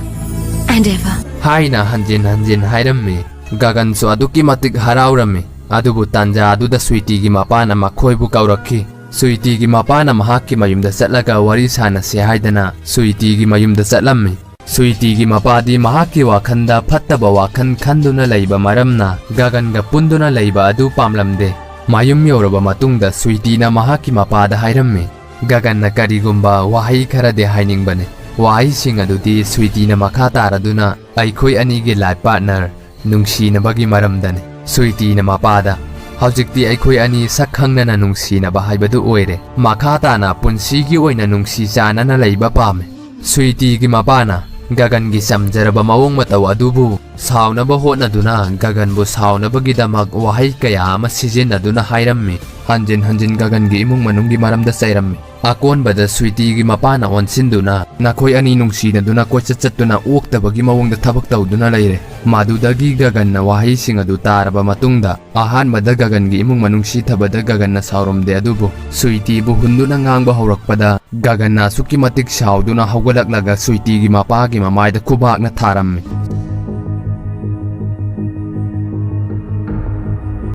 and ever." ꯍꯥꯏꯅ ꯍꯟꯖꯤꯟ ꯍꯟꯖꯤꯟ ꯍꯥꯏꯔꯝꯃꯤ꯫ ꯒꯒꯟꯁꯨ ꯑꯗꯨꯛꯀꯤ ꯃꯇꯤꯛ ꯍꯔꯥꯎꯔꯝꯃꯤ꯫ ꯑꯗꯨꯕꯨ ꯇꯥꯟꯖꯥ ꯑꯗꯨꯗ ꯁ꯭ꯋꯤꯇꯤꯒꯤ ꯃꯄꯥꯅ ꯃꯈꯣꯏꯕꯨ ꯀꯧꯔꯛꯈꯤ꯫ ꯁ꯭ꯋꯤꯇꯤꯒꯤ ꯃꯄꯥꯅ ꯃꯍꯥꯛꯀꯤ ꯃꯌꯨꯝꯗ ꯆꯠꯂꯒ ꯋꯥꯔꯤ ꯁꯥꯟꯅꯁꯤ ꯍꯥꯏꯗꯅ ꯁ꯭ꯋꯤꯇꯤꯒꯤ ꯃꯌꯨꯝꯗ ꯆꯠꯂꯝꯃꯤ꯫ ꯁ꯭ꯋꯤꯇꯤꯒꯤ ꯃꯄꯥꯗꯤ ꯃꯍꯥꯛꯀꯤ ꯋꯥꯈꯜꯗ ꯐꯠꯇꯕ ꯋꯥꯈꯜ ꯈꯟꯗꯨꯅ ꯂꯩꯕ ꯃꯔꯝꯅ ꯒꯒꯟꯒ ꯄꯨꯟꯗꯨꯅ ꯂꯩꯕ ꯑꯗꯨ ꯄꯥꯝꯂꯝꯗꯦ꯫ ꯃꯌꯨꯝ ꯌꯧꯔꯕ ꯃꯇꯨꯡꯗ ꯁ꯭ꯋꯤꯇꯤꯅ ꯃꯍꯥꯛꯀꯤ ꯃꯄꯥꯗ ꯍꯥꯏꯔꯝꯃꯤ, "ꯒꯒꯟꯅ ꯀꯔꯤꯒꯨꯝꯕ ꯋꯥꯍꯩ ꯈꯔꯗꯤ ꯍꯥꯏꯅꯤꯡꯕꯅꯤ꯫ ꯋꯥꯍꯩꯁꯤꯡ ꯑꯗꯨꯗꯤ ꯁ꯭ꯋꯤꯇꯤꯅ ꯃꯈꯥ ꯇꯥꯔꯗꯨꯅ ꯑꯩꯈꯣꯏ ꯑꯅꯤꯒꯤ life partner, ꯅꯨꯡꯁꯤꯅꯕꯒꯤ ꯃꯔꯝꯗꯅꯤ꯫" ꯁ꯭ꯋꯤꯇꯤꯅ ꯃꯄꯥꯗ, "ꯍꯧꯖꯤꯛꯇꯤ ꯑꯩꯈꯣꯏ ꯑꯅꯤ ꯁꯛ ꯈꯪꯅꯅ ꯅꯨꯡꯁꯤꯅꯕ ꯍꯥꯏꯕꯗꯨ ꯑꯣꯏꯔꯦ꯫ ꯃꯈꯥ ꯇꯥꯅ ꯄꯨꯟꯁꯤꯒꯤ ꯑꯣꯏꯅ ꯅꯨꯡꯁꯤ ꯆꯥꯟꯅꯅ ꯂꯩꯕ ꯄꯥꯝꯃꯤ꯫" ꯁ꯭ꯋꯤꯇꯤꯒꯤ ꯃꯄꯥꯅ ꯒꯒꯟꯒꯤ ꯆꯝꯖꯔꯕ ꯃꯑꯣꯡ ꯃꯇꯧ ꯑꯗꯨꯕꯨ ꯁꯥꯎꯅꯕ ꯍꯣꯠꯅꯗꯨꯅ ꯒꯒꯟꯕꯨ ꯁꯥꯎꯅꯕꯒꯤꯗꯃꯛ ꯋꯥꯍꯩ ꯀꯌꯥ ꯑꯃ ꯁꯤꯖꯤꯟꯅꯗꯨꯅ ꯍꯥꯏꯔꯝꯃꯤ꯫ ꯍꯟꯖꯤꯟ ꯍꯟꯖꯤꯟ ꯒꯒꯟꯒꯤ ꯏꯃꯨꯡ ꯃꯅꯨꯡꯒꯤ ꯃꯔꯝꯗ ꯆꯩꯔꯝꯃꯤ꯫ ꯑꯀꯣꯟꯕꯗ ꯁ꯭ꯋꯤꯇꯤꯒꯤ ꯃꯄꯥꯅ ꯑꯣꯟꯁꯤꯟꯗꯨꯅ, "ꯅꯈꯣꯏ ꯑꯅꯤ ꯅꯨꯡꯁꯤꯅꯗꯨꯅ ꯀꯣꯏꯆꯠ ꯆꯠꯇꯨꯅ ꯑꯣꯛꯇꯕꯒꯤ ꯃꯑꯣꯡꯗ ꯊꯕꯛ ꯇꯧꯗꯨꯅ ꯂꯩꯔꯦ꯫" ꯃꯗꯨꯗꯒꯤ ꯒꯒꯟꯅ ꯋꯥꯍꯩꯁꯤꯡ ꯑꯗꯨ ꯇꯥꯔꯕ ꯃꯇꯨꯡꯗ, ꯑꯍꯥꯟꯕꯗ ꯒꯒꯟꯒꯤ ꯏꯃꯨꯡ ꯃꯅꯨꯡ ꯁꯤꯊꯕꯗ ꯒꯒꯟꯅ ꯁꯥꯎꯔꯝꯗꯦ, ꯑꯗꯨꯕꯨ ꯁ꯭ꯋꯤꯇꯤꯕꯨ ꯍꯨꯟꯗꯨꯅ ꯉꯥꯡꯕ ꯍꯧꯔꯛꯄꯗ ꯒꯒꯟꯅ ꯑꯁꯨꯛꯀꯤ ꯃꯇꯤꯛ ꯁꯥꯎꯗꯨꯅ ꯍꯧꯒꯠꯂꯛꯂꯒ ꯁ꯭ꯋꯤꯇꯤꯒꯤ ꯃꯄꯥꯒꯤ ꯃꯃꯥꯏꯗ ꯈꯨꯕꯥꯛꯅ ꯊꯥꯔꯝꯃꯤ꯫